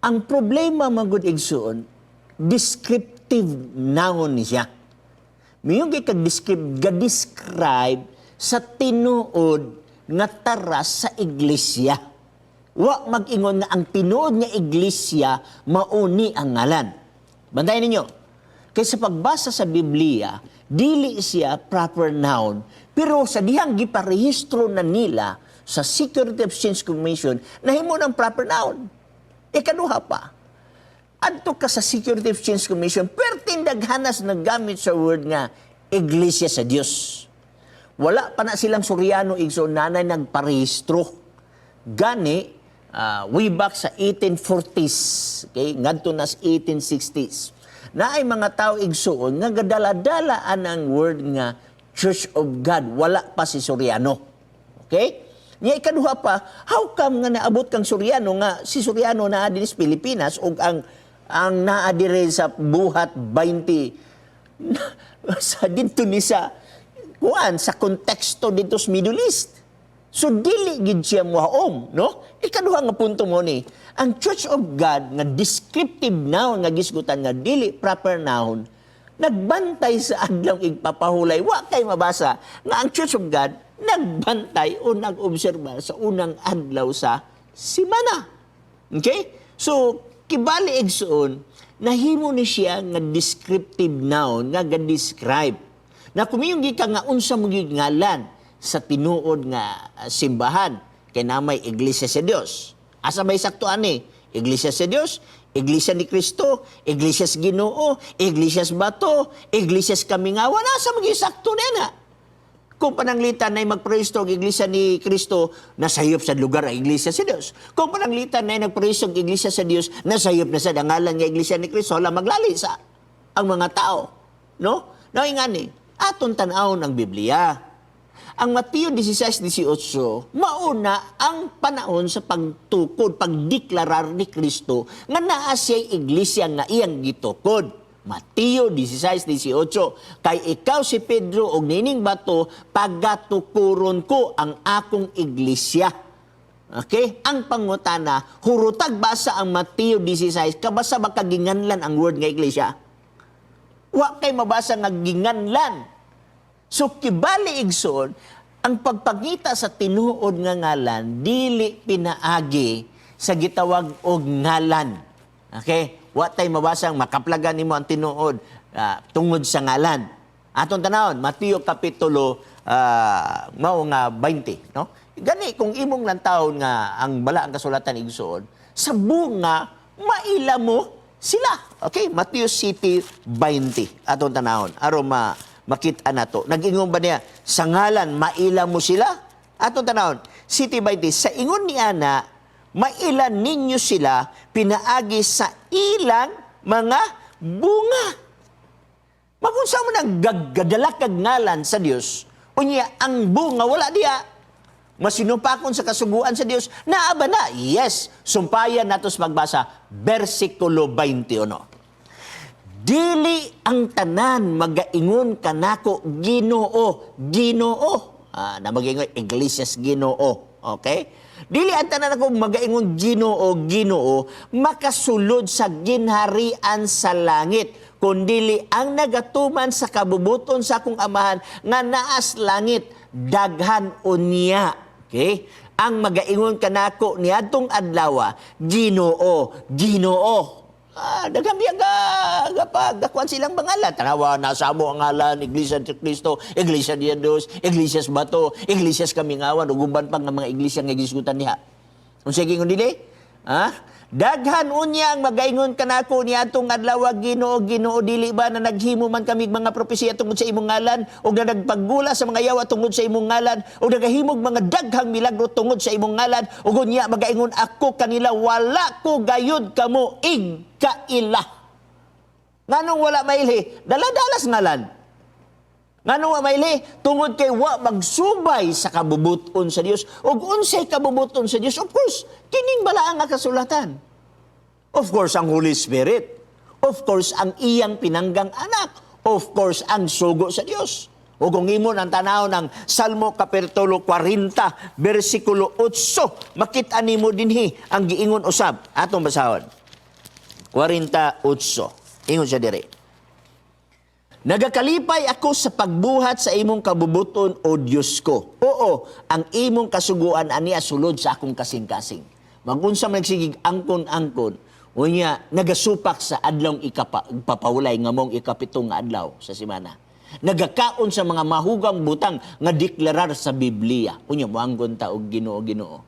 Ang problema man gud, igsoon, descriptive noun siya. Miyong kag describe, ga-describe sa tinuod nga taras sa iglesia. Wa mag-ingon nga ang tinuod nga iglesia mauni ang ngalan. Bantayan ninyo. Kay sa pagbasa sa Biblia, dili siya proper noun, pero sa dihang giparehistro na nila sa Security Exchange Commission, nahimo ng proper noun. Ikaduha pa, adto ka sa Security Exchange Commission, perting daghanas naggamit sa word nga Iglesia sa Dios. Wala pa na silang Soriano, igsoon, nanay nagparehistro. Gani, way back sa 1840s, okay, ngadto na sa 1860s, naay mga tao, igsoon, nga gadala-dala ang word nga Church of God. Wala pa si Soriano. Okay? Nya ikaduha pa, how come nga naabot kang Soriano nga si Soriano naa dinhi sa Pilipinas ug ang naa dire sa buhat 20 sa didto ni sa kuan sa konteksto dito sa Middle East? So dili gid siya muhaom, no? Ikaduha nga punto mo ni, ang Church of God nga descriptive noun nga gisgutan nga dili proper noun, nagbantay sa adlaw igpapahulay. Wa kay mabasa nga ang Church of God nagbantay o nag-obserba sa unang adlaw sa simana. Okay? So, kibali, igsoon, nahimo ni siya nga descriptive noun nga ga-describe. Na kumiyong ka nga unsa mo gyud ngalan sa tinuod nga simbahan kay namay Iglesia sa Dios. Asa may sakto ani? Iglesia sa Dios, Iglesia ni Kristo, Iglesia sa Ginoo, Iglesia sa Bato, Iglesia sa Kamingawan, asa mo gyud sakto na? Kung pananglitan na magprehistro ang Iglesia ni Kristo, nasayop sa lugar ang Iglesia sa Dios. Kung pananglitan na nagprehistro ang Iglesia sa Dios, nasayop na sa ngalan nga Iglesia ni Kristo, wala maglali sa ang mga tao. No? No, ingani, aton tan-awon ang Biblia. Ang Mateo 16:18, mauna ang panahon sa pagtukod, pagdeklarar ni Kristo nga naa siya'y iglesia nga iyang gitukod. Mateo 16:18, "Kay ikaw si Pedro og nining bato pagatukuron ko ang akong iglesia." Okay? Ang pangutana, hurotag basa ang Mateo 16, kabasa ba kaginganlan ang word nga iglesia? Wa kay mabasa nga ginganlan. So kibali, igsoon, ang pagpangita sa tinuod nga ngalan dili pinaagi sa gitawag og ngalan. Okay? Wa tay mabasa ang makaplagan nimo ang tinuod tungod sa ngalan. Atong tanawon, Mateo kapitulo mao nga 20, no? Gani kung imong lantawon nga ang balaang kasulatan, igsoon, sa bunga maila mo sila. Okay, Mateo City 20. Atong tanawon aron ma makita nato. Nag-ingon ba niya sa ngalan maila mo sila? Atong tanawon, City 20, sa ingon ni ana, maila ninyo sila pinaagi sa ilang mga bunga. Magunsa mo nang gaggadala kag ngalan sa Dios, unya ang bunga wala diya. Masinupakon sa kasuguan sa Dios, naa ba na? Yes, sumpayan nato sa pagbasa, versikulo 21. "Dili ang tanan magaingon kanako, 'Ginoo, Ginoo.'" Na magaingon Iglesias Ginoo. Okay? "Dili ang tanan ako magaingon, 'Ginoo, Ginoo,' makasulod sa ginharian sa langit, kundili ang nagatuman sa kabubuton sa akong Amahan nga naas langit. Daghan unya." Okay? "Ang magaingon kanako niadtong adlaw, 'Ginoo, Ginoo.'" Daghang biya ga ga gakuan silang pangalan. Tanawa nasa mo ang ngalan Iglesia ni Cristo, Iglesia ni Dios, Iglesia sa Bato, Iglesia sa Kamingawan ug uban pa nga mga iglesia nga gisgutan diha. Unsa gingon dili? Ha? Daghan unya ang magaingon kanako niadtong adlaw, "Ginoo, Ginoo, dili ba na naghimo man kami mga propesiya tungod sa imong ngalan, ug na nagpaggula sa mga yawa tungod sa imong ngalan, ug nagahimog mga daghang milagro tungod sa imong ngalan?" Ug unya magaingon ako kanila, "Wala ko gayud kamo igkaila." Nganong wala mailhi? Dala-dalas ngalan. Nganong wa mailhi? Tungod kay wa magsubay sa kabubuton sa Dios. Ug unsay kabubuton sa Dios? Of course, kining balaan nga kasulatan. Of course, ang Holy Spirit. Of course, ang iyang pinanggang anak. Of course, ang sugo sa Dios. O kung imo ng tanaw ng Salmo Kapitulo 40, versikulo 8, makita nimo dinhi ang giingon usab. Atong basahon. 48. Ingon siya diri. "Nagakalipay ako sa pagbuhat sa imong kabubuton, O Diyos ko. Oo, ang imong kasuguan ania sulod sa akong kasing-kasing." Magunsa man nagsigig angkon-angkon, unya nagasupak sa adlawng ikapapawlay nga mong ikapito nga adlaw sa semana. Nagakaon sa mga mahugang butang nga deklarar sa Biblia. Unya moangkon ta og Ginoo, Ginoo.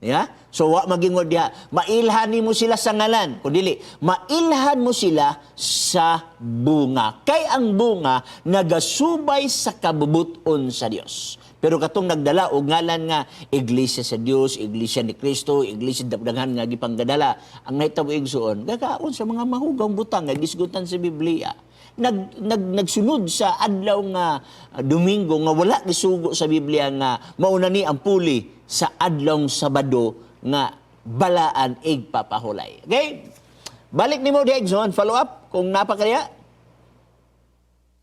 Ya? So wa magingod diha, mailhan nimo sila sa ngalan. Kun dili, mailhan mo sila sa bunga. Kay ang bunga nagasubay sa kabubuton sa Dios. Pero katong nagdala og ngalan nga Iglesia sa Dios, Iglesia ni Kristo, Iglesia daghan nga gipanggadala, ang nahitabo, igsuon, gakaon sa mga mahugang butang nga gisgutan sa Biblia. Nag, nag nagsunod sa adlaw nga Domingo nga wala gisugo sa Biblia nga mauna ni ang puli sa adlawng Sabado nga balaan igpapahulay. Okay? Balik nimo diha, igsoon, follow up kung napakaya.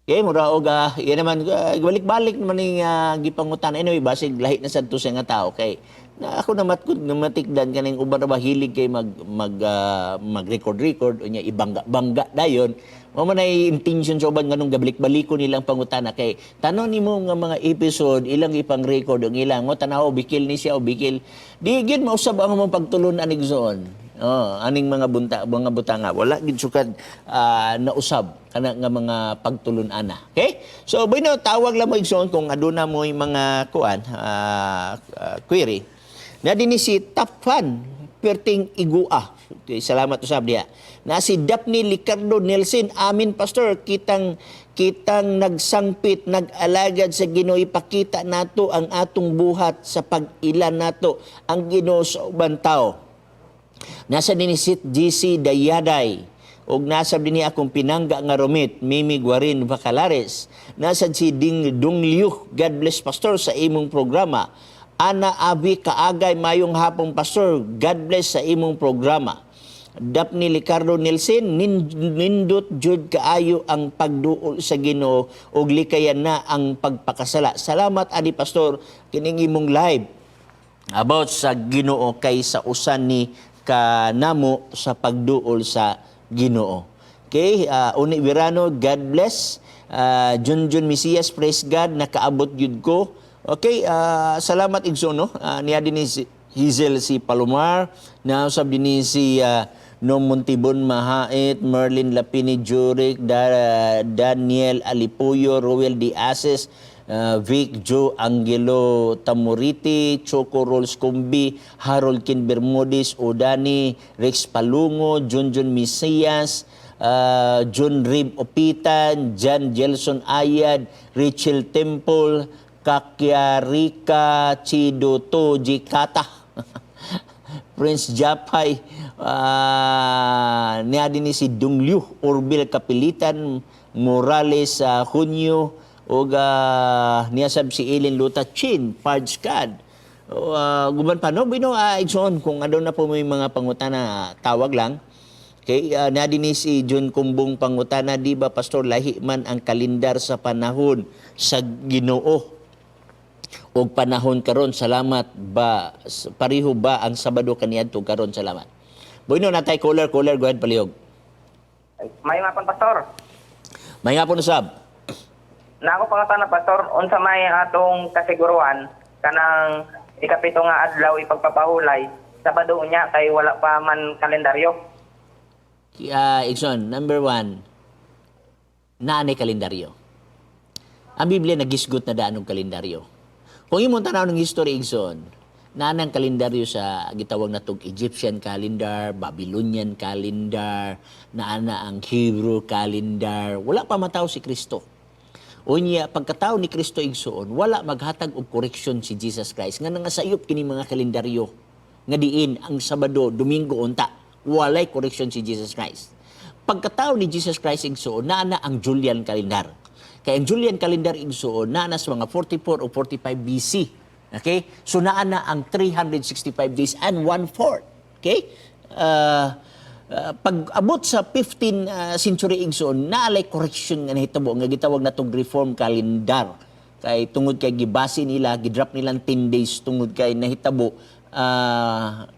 Okay, mura og yan naman balik-balik naman ning gipangutan. Anyway, basig lahi na sad to sa nga tao kay na ako namatkod namatikdan kaning uban ra ba hilig kay mag mag mag-record-record unya ibangga-bangga dayon. Mao man ay intention sa uban nganong gabalik-baliko nilang pangutana kay tanon nimo nga mga episode ilang ipang-record ang ilang mo tanaw bikil ni siya o bikil. Di gyud mausab ang among pagtulon anig zone. Oh, aning mga bunta mga butanga wala gid sukad nausab kana nga mga pagtulun-ana. Okay? So bueno, tawag lang mo, igsoon, kung aduna mo yung mga kuan query. Na dinhi si Top Fan Perting Igua. Okay, salamat usab diha. Na si Daphne Licardo Nelson, "Amin, Pastor, kitang kitang nagsangpit, nag-alagad sa Ginoo, ipakita nato ang atong buhat sa pag-ila nato ang Ginoo sa ubang tao." Nasa dinhi si GC Dayaday. Og nasa dinhi akong pinangga nga rumit, Mimi Guarin Vacalares. Nasa si Ding Dungliu, "God bless, Pastor, sa imong programa." Ana Abi Kaagay, "Mayong hapon, Pastor. God bless sa imong programa." Daphne Licardo Nelson, "Nindot jud kaayo ang pagduol sa Ginoo ug likayan na ang pagpakasala. Salamat ani, Pastor, kining imong live about sa Ginoo kay sa usan ni kanamo sa pagduol sa Ginoo." Okay, Uni Virano, God bless. Junjun Mesias, "Praise God, nakaabot gyud ko." Okay, salamat, igsoon, no. Niya din ni si Hazel si Palomar, nausab din ni si No Montibon Mahait, Merlin Lapini Juric, Daniel Alipuyo, Roel D. Ases, Vic Joe Angelo Tamuriti, Choco Rolls Kumbi, Harold Kin Bermudez, Odani, Rex Palungo, Junjun Mesias, John Rib Opitan, John Jelson Ayad, Rachel Temple, Kakyarika Chido Toji Kata. Prince Japay, niya din ni si Dungliu, Orville Kapilitan, Morales Junio, ug niya sab si Elin Luta Chin, Parjcad. Guban pa no, bino igsoon kung ano na po may mga pangutana, tawag lang. Okay, na din ni si John Kumbong pangutana, "Di ba, Pastor, lahi man ang kalendar sa panahon sa Ginoo og panahon karon? Salamat ba pareho ba ang Sabado kaniadto karon? Salamat." Bueno, natay caller, caller, go ahead palihog. May nga pon, Pastor. May nga po usab. Na ako pangutana, Pastor, unsa may atong kasiguruan kanang ikapito nga adlaw ipagpapahulay, Sabado unya kay wala pa man kalendaryo? Igsoon, number one, naanay kalendaryo. Ang Biblia nagisgot na daan og kalendaryo. Kung imong tanaw ng history, igsoon, Naa nang kalendaryo sa gitawag natong Egyptian calendar, Babylonian calendar, naa na ang Hebrew calendar. Wala pa matawo si Kristo. Unya, pagkatao ni Kristo, igsuon, wala maghatag og correction si Jesus Christ nga nangasayop kini mga kalendaryo nga diin ang Sabado, Domingo unta. Walay correction si Jesus Christ. Pagkatao ni Jesus Christ, igsuon, naa na ang Julian calendar. Kay ang Julian calendar, igsuon, naa na sa mga 44 o 45 BC. Okay? So naa na ang 365 days and one-fourth. Okay? Pag abot sa 15 century, igsoon, naalay correction nga nahitabo nga gitawag natong reform calendar kay tungod kay gibase nila, gidrop nilang 10 days tungod kay nahitabo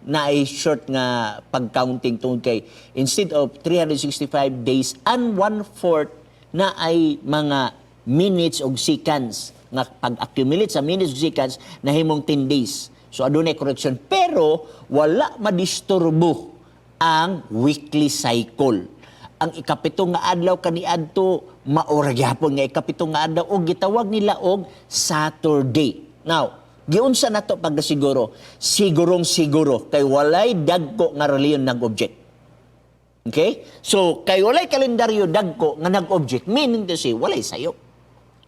naay short nga pag-counting tungod kay instead of 365 days and one-fourth na ay mga minutes og seconds nga pag-accumulate sa minutes ug seconds nahimong 10 days. So adunay correction pero wala madisturbo ang weekly cycle. Ang ikapito nga adlaw kaniadto maura gyapon nga ikapito nga adlaw og gitawag nila og Saturday. Now, giunsa nato pagkasiguro? Sigurong siguro kay walay dagko nga reliyon nag-object. Okay? So, kay walay kalendaryo dagko nga nag-object, meaning to say, walay sayop.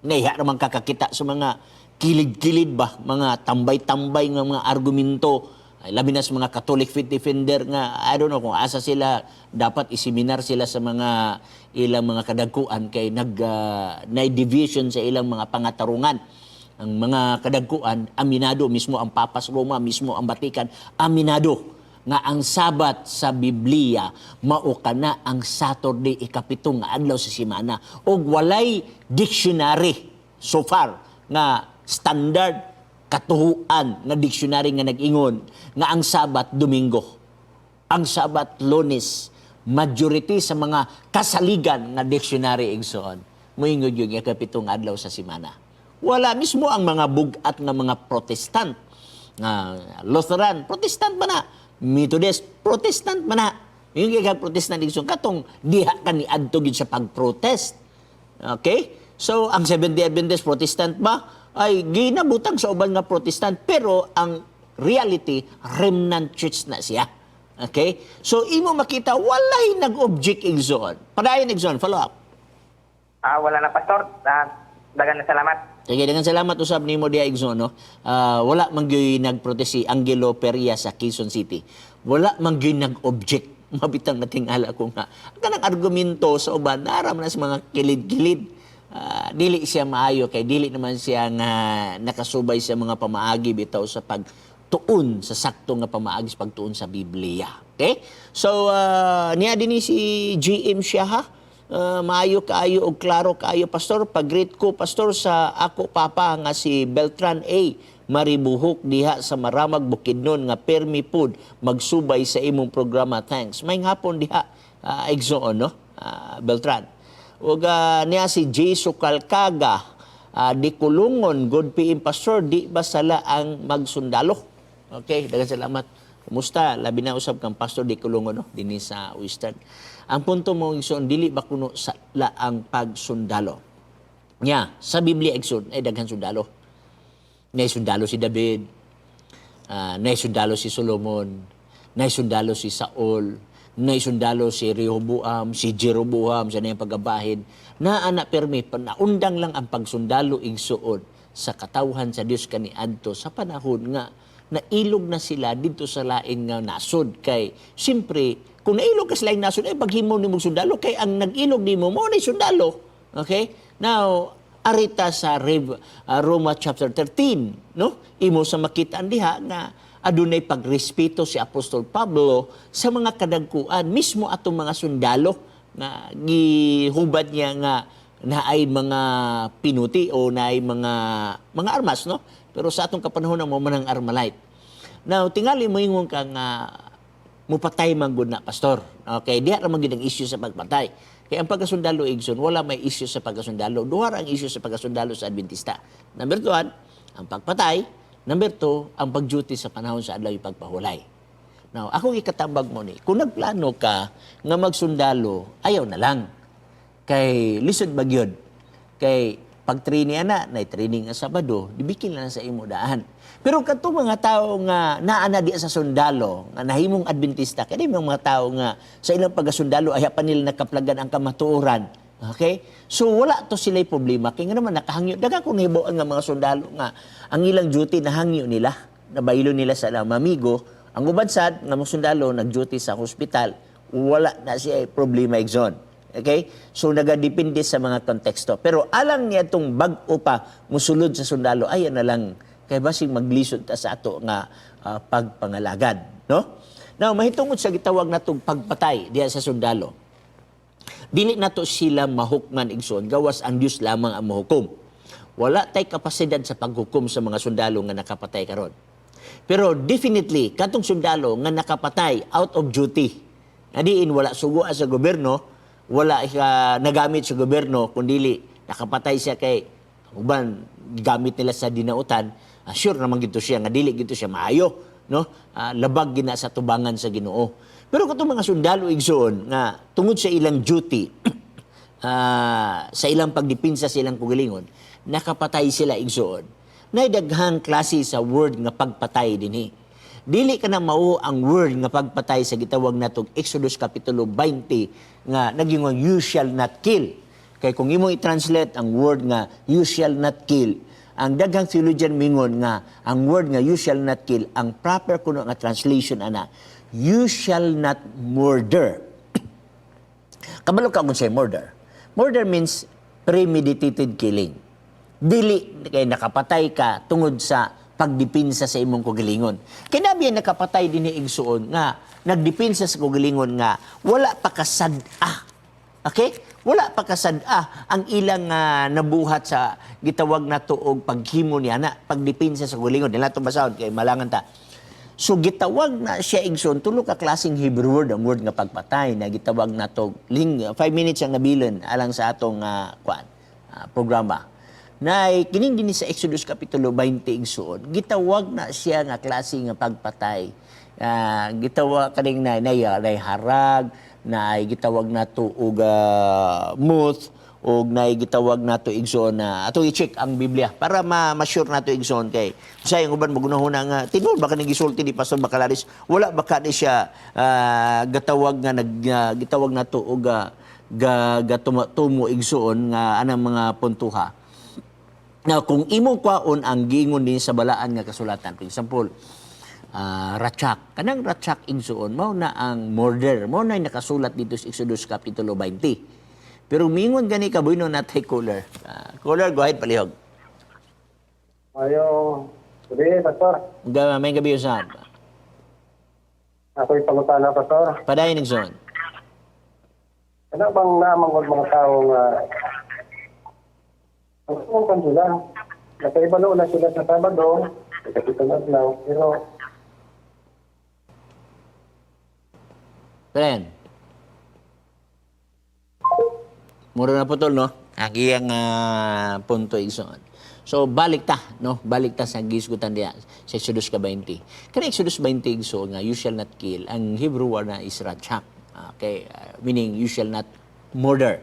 Nahiya naman kakakita sa mga kilid-kilid ba, mga tambay-tambay nga mga argumento, ay, labi na sa mga Catholic faith defender nga, I don't know kung asa sila, dapat iseminar sila sa mga ilang mga kadagkuan kay na deviation sa ilang mga pangatarungan. Ang mga kadagkuan, aminado, mismo ang Papas Roma, mismo ang Vatican, aminado nga ang Sabat sa Biblia mao kana ang Saturday, ikapito nga adlaw sa semana, ug walay dictionary so far nga standard katuhuan nga dictionary nga nag-ingon nga ang Sabat Domingo, ang Sabat Lunes. Majority sa mga kasaligan nga dictionary, igsoon, moingon yung ikapitong adlaw sa semana. Wala mismo ang mga bug-at nga mga Protestant nga Lutheran, Protestant ba na? Methodist, Protestant ba na? Yung kay Protestant, igsoon, katong diha ka ni adto gid sa pag-protest. Okay? So, ang Seventh-day Adventist, Protestant ba? Ay, ginabutang sa uban nga Protestant, pero ang reality, remnant church na siya. Okay? So, imo makita, walay nag-object, igsoon. Padayon, igsoon, follow up. Ah, wala na, Pastor. Ah, dagan na salamat. Sige, daghang salamat usab nimo diha, igsoon, no. Ah, wala man gyud nagprotest si Angelo Peria sa Quezon City. Wala man gyud nag-object. Mabitang natingala ko nga ang kanang argumento sa uban nara man na sa mga kilid-kilid. Ah, dili siya maayo kay dili naman siya nga nakasubay sa mga pamaagi bitaw sa pagtuon sa sakto nga pamaagi sa pagtuon sa Biblia. Okay? So niya din ni si GM siya ha. Maayo kaayo og klaro kaayo, Pastor. Pag-greet ko, Pastor, sa ako papa nga si Beltran A. Maribuhok diha sa Maramag, Bukidnon nga permi pod magsubay sa imong programa. Thanks. May hapon diha, igsoon, no? Beltran. Ug niya si Jesu Kalkaga di Kulungon, "Good PM, Pastor, di ba sala ang magsundalo?" Okay, daghang salamat. Kumusta? Labi na usab kang Pastor di Kulungon, no? Dinhi sa Western. Ang punto mo, igsoon, dili ba kuno sala ang pagsundalo? Nya, sa Biblia, igsoon, ay daghan sundalo. Nay sundalo si David, nay sundalo si Solomon, nay sundalo si Saul, nay sundalo si Rehoboam, si Jeroboam sa niyang pagabahin. Naa na permi, naundang lang ang pagsundalo, igsuon, sa katawhan sa Dios kaniadto sa panahon nga nailog na sila didto sa lain nga nasod, kay siyempre kung nailog ka sa laing nasod ay paghimo nimo sundalo kay ang nag-ilog nimo mo ni sundalo. Okay, now arita sa Roma chapter 13, no, imo sa makita diha nga adunay pagrespeto si Apostol Pablo sa mga kadagkuan, mismo atong mga sundalo nga gihubad niya nga naay mga pinuti o naay mga armas, no? Pero sa atong kapanahon mo man ang Armalite. Now, tingali mo ingon ka nga mupatay man gud na, Pastor. Okay, diha ra man gid ang issue sa pagpatay. Kaya ang pagkasundalo, igsoon, wala may issue sa pagkasundalo. Duha ra ang issue sa pagkasundalo sa Adventista. Number 1, ang pagpatay. Number 2, ang pag-duty sa panahon sa adlaw pagpahulay. Now, akong ikatambag mo ni, kung nagplano ka nga magsundalo, ayaw na lang. Kay lisod ba gyud? Kay Pag training ana, na training nga Sabado, dibikin lang sa imo daan. Pero kadtong mga tao nga naa na di sa sundalo, nga nahimong Adventista, kay mga tao nga sa ilang pagkasundalo ay pa nila nakaplagan ang kamatuoran. Okay? So wala to sila problema kay nga naman nakahangyo. Daghang kung nahibaw-an nga mga sundalo nga ang ilang duty nahangyo nila, nabaylo nila sa ilang amigo. Ang uban sad nga mga sundalo nag-duty sa hospital, wala na siya problema, igsoon. Okay? So nagadepende sa mga konteksto. Pero alang niya itong bag-o pa musulod sa sundalo, ay na lang kay basing maglisod ta sa ato nga pagpangalagad, no? Now, mahitungod sa gitawag natong pagpatay diha sa sundalo. Dili nato sila mahukman, igsoon, gawas ang Dios lamang ang mahukom. Wala tay kapasidad sa paghukom sa mga sundalo nga nakapatay karon. Pero definitely, katong sundalo nga nakapatay out of duty, adiin wala sugoa sa gobyerno, wala siya nagamit sa gobyerno, kundili nakapatay siya kay uban gamit nila sa dinautan, sure naman gito siya nga dili gito siya maayo, no? Labag gina sa tubangan sa Ginoo. Pero katong mga sundalo, igsoon, nga tungod sa ilang duty, sa ilang pagdipinsa sa ilang kugilingon, nakapatay sila, igsoon. Nay daghang klase sa word nga pagpatay dinhi. Dili ka na mao ang word nga pagpatay sa gitawag natong Exodus kapitulo 20 nga naging "You shall not kill." Kay kung imo i-translate ang word nga "You shall not kill," ang daghang theologian mingon nga ang word nga "You shall not kill," ang proper kuno nga translation ana, "You shall not murder." Kabalo ka kung say murder. Murder means premeditated killing. Dili kay nakapatay ka tungod sa pagdipinsa sa imong kugilingon. Kay nabi nakapatay din ni, igsuon, nga nagdipinsa sa kugilingon nga wala pa kasad-a. Okay? Wala pa kasad-a ang ilang nabuhat sa gitawag na tuog paghimo niya na pagdipinsa sa kugilingon. Dili nato basahon kay malangan ta. So gitawag na siya, igsoon, tulo ka klaseng Hebrew word ang word nga pagpatay na gitawag na to ling 5 minutes ang nabilin alang sa atong kwan programa. Na kining dinhi sa Exodus kapitulo 20, igsoon, gitawag na siya nga klase nga pagpatay. Gitawag kaning na harag, na gitawag na to og muth, og nay gitawag nato, igsoon, na ato i-check ang Biblia para ma-sure nato, igsoon, kay sa yung uban magunahuna nga tinuod ba kaning gisulti ni Pastor Bacalaris, wala ba ka ni siya gatawag nga nag gitawag nato og ga, ga tumo, igsoon, nga anang mga puntuha. Now, kung imong kwaon ang gingon din sa balaan nga kasulatan, for example, ratsak. Kanang ratsak, igsoon, mao na ang murder. Mao na yung nakasulat dito sa Exodus Kapitulo 20. Pero mingon gani ka bueno natay caller. Caller, go ahead, palihog. Ayo, gabi, Pastor. May gabi usab. Ako'y pangutana, Pastor. Padayon, igsoon. Ano bang namang mga tao nga ang kan sila? Nakaibalo na sila sa Sabado, ikapitong adlaw, pero Padayon. Mura na putol, no? Ang iyang punto, igsoon. So, balik ta, no? Balik ta sa gisgutan diya sa Exodus ka 20. Kana Exodus 20, igsoon, nga "You shall not kill," ang Hebrew word na is ratchak. Okay, meaning "You shall not murder."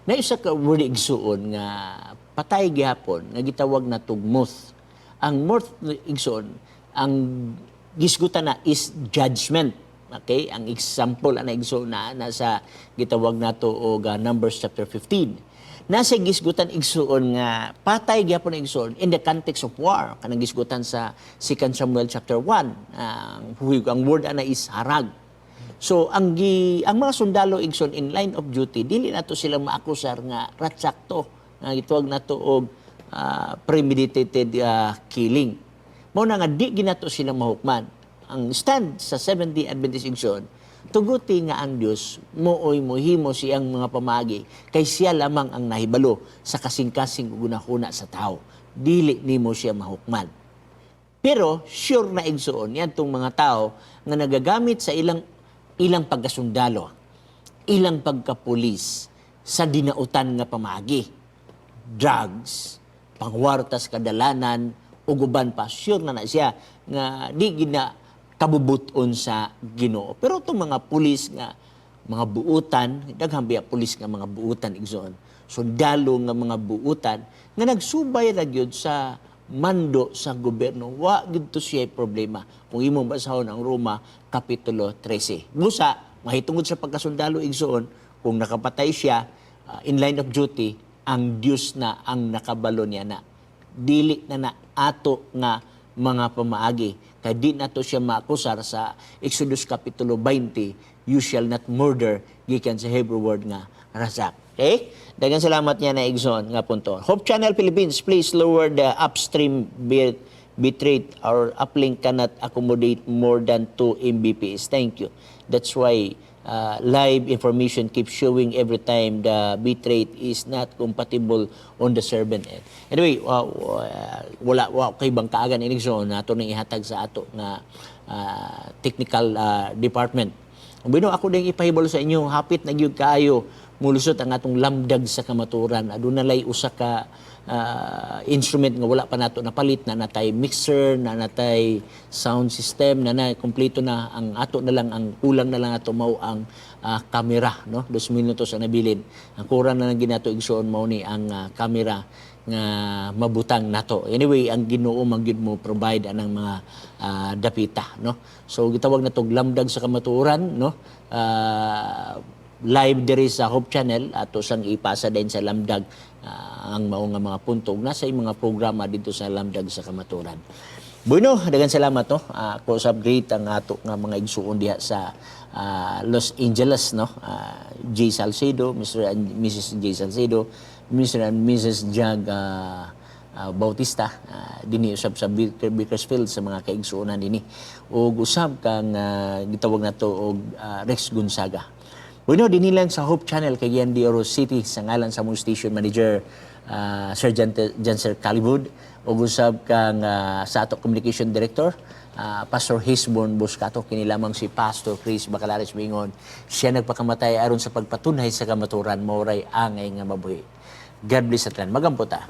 Na isa ka word, igsuon, nga patay gihapon nga gitawag na tugmuth. Ang muth, igsuon, ang gisgutan na is judgment. Okay? Ang example ana, igsuon, na nasa gitawag nato og Numbers chapter 15. Nasa gisgutan, igsuon, nga patay gyapon, igsuon, in the context of war, kanang gisgutan sa 2 Samuel chapter 1. Ang word ana is harag. So ang mga sundalo, igsoon, in line of duty, dili nato sila maakusar nga ratsak to, nga gitawag nato og premeditated killing. Mao na nga di ginato sila mahukman. Ang stand sa Seventh-day Adventist, igsoon, tuguti nga ang Dios mooy mohimo siyang mga pamagi kay siya lamang ang nahibalo sa kasing-kasing ug gunahuna sa tao. Dili nimo siya mahukman. Pero sure na, igsoon, yan tong mga tao nga nagagamit sa ilang ilang pagkasundalo, ilang pagkapulis sa dinautan nga pamagi. Drugs, pangwartas kadalanan, ug uban pa, sure na na siya nga di gina kabubuton sa Ginoo. Pero itong mga pulis nga Mga buutan, daghang biya pulis nga mga buutan, igsoon. Sundalo nga mga buutan nga nagsubay ra gyud sa mando sa gobyerno. Wa gyud to siya problema. Kung imong basahon ang Roma Kapitulo 13. Busa, mahitungod sa pagkasundalo, igsoon, kung nakapatay siya in line of duty, ang Dios na ang nakabalo niya na. Dili na na ato nga mga pamaagi. Kay di nato siya maakusar sa Exodus Kapitulo 20, "You shall not murder," gikan sa Hebrew word nga rasak. Okay? Daghang salamat niya na, igsoon, nga punto. Hope Channel Philippines, please lower the upstream bitrate. Our uplink cannot accommodate more than 2 Mbps. Thank you. That's why live information keeps showing every time the bitrate is not compatible on the server end. Anyway, wala wa kay bangkaagan ining, so nato nang ihatag sa ato nga technical department. Bueno, ako din ipahibalo sa inyo, hapit na gyud kaayo mulusot ang atong Lamdag sa Kamaturan. Aduna lay usa ka instrument nga wala pa nato napalit na natay mixer, na natay sound system, na na kompleto na ang ato na lang, ang kulang na lang ato mao ang camera, no? 2 minutos ang nabilin. Ang kurang na lang ginato, igsoon, mao ni ang camera nga mabutang nato. Anyway, ang Ginoo man gyud mo provide anang mga dapita, no? So gitawag na tog Lamdag sa Kamatuoran, no? Live diri sa Hope Channel, ato sang ipasa din sa Lamdag ang mao nga mga punto ug nasa mga programa dito sa Lamdag sa Kamatuoran. Bueno, daghang salamat, no. Ako sa great ang ato nga mga igsuon diha sa Los Angeles, no. Jay Salcedo, Mr. and Mrs. Jay Salcedo, Mr. and Mrs. Jag Bautista dinhi usab sa Bakersfield, sa mga kaigsuonan dinhi. Ug usab kang gitawag nato og Rex Gonzaga. Bueno, dinhi lang sa Hope Channel, Cagayan de Oro City, sa ngalan sa among station manager Sir Janser Calibud ug usab kang sa ato communication director Pastor Hisbon Buscato, kini lamang si Pastor Chris Bacalares mingon siya nagpakamatay aron sa pagpatunhay sa kamaturan, maoray angay nga mabuhi. God bless sa tanan. Magampo ta.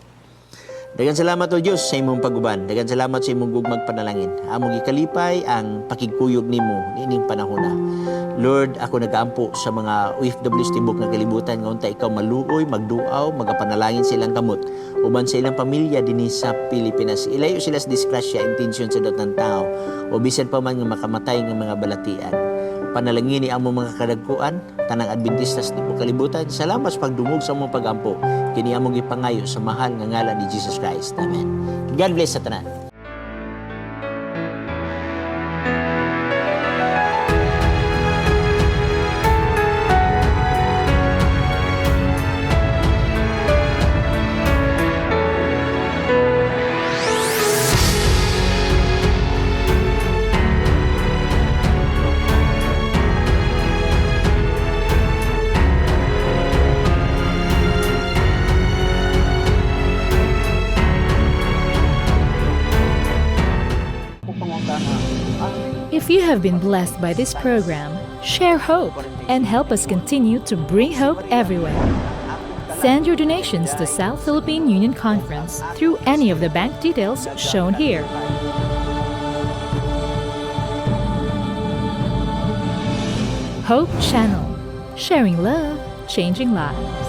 Daghang salamat, O Diyos, sa imong paguban. Daghang salamat sa imong gugmag panalangin. Among gikalipay ang pakigkuyog nimo niining panahona. Lord, ako nagaampo sa mga OFWs tibok nga kalibutan nga unta ikaw maluoy, magduaw, magapanalangin sa ilang kamot uban sa ilang pamilya dinhi sa Pilipinas. Ilayo sila sa disgrasya, intensyon sa dot ng tao o bisan pa man nga makamatay nga mga balatian. Panalangini ang among mga kadagkuan, tanang Adventista sa tibok kalibutan. Salamat sa pagdungog sa among pagampo. Kini among gipangayo sa mahal nga ngalan ni Jesus Christ. Amen. God bless sa tanan. If you have been blessed by this program, share hope and help us continue to bring hope everywhere. Send your donations to South Philippine Union Conference through any of the bank details shown here. Hope Channel, sharing love, changing lives.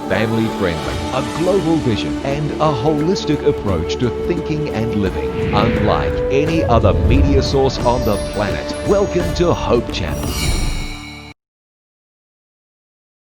Family friendly, a global vision, and a holistic approach to thinking and living. Unlike any other media source on the planet. Welcome to Hope Channel.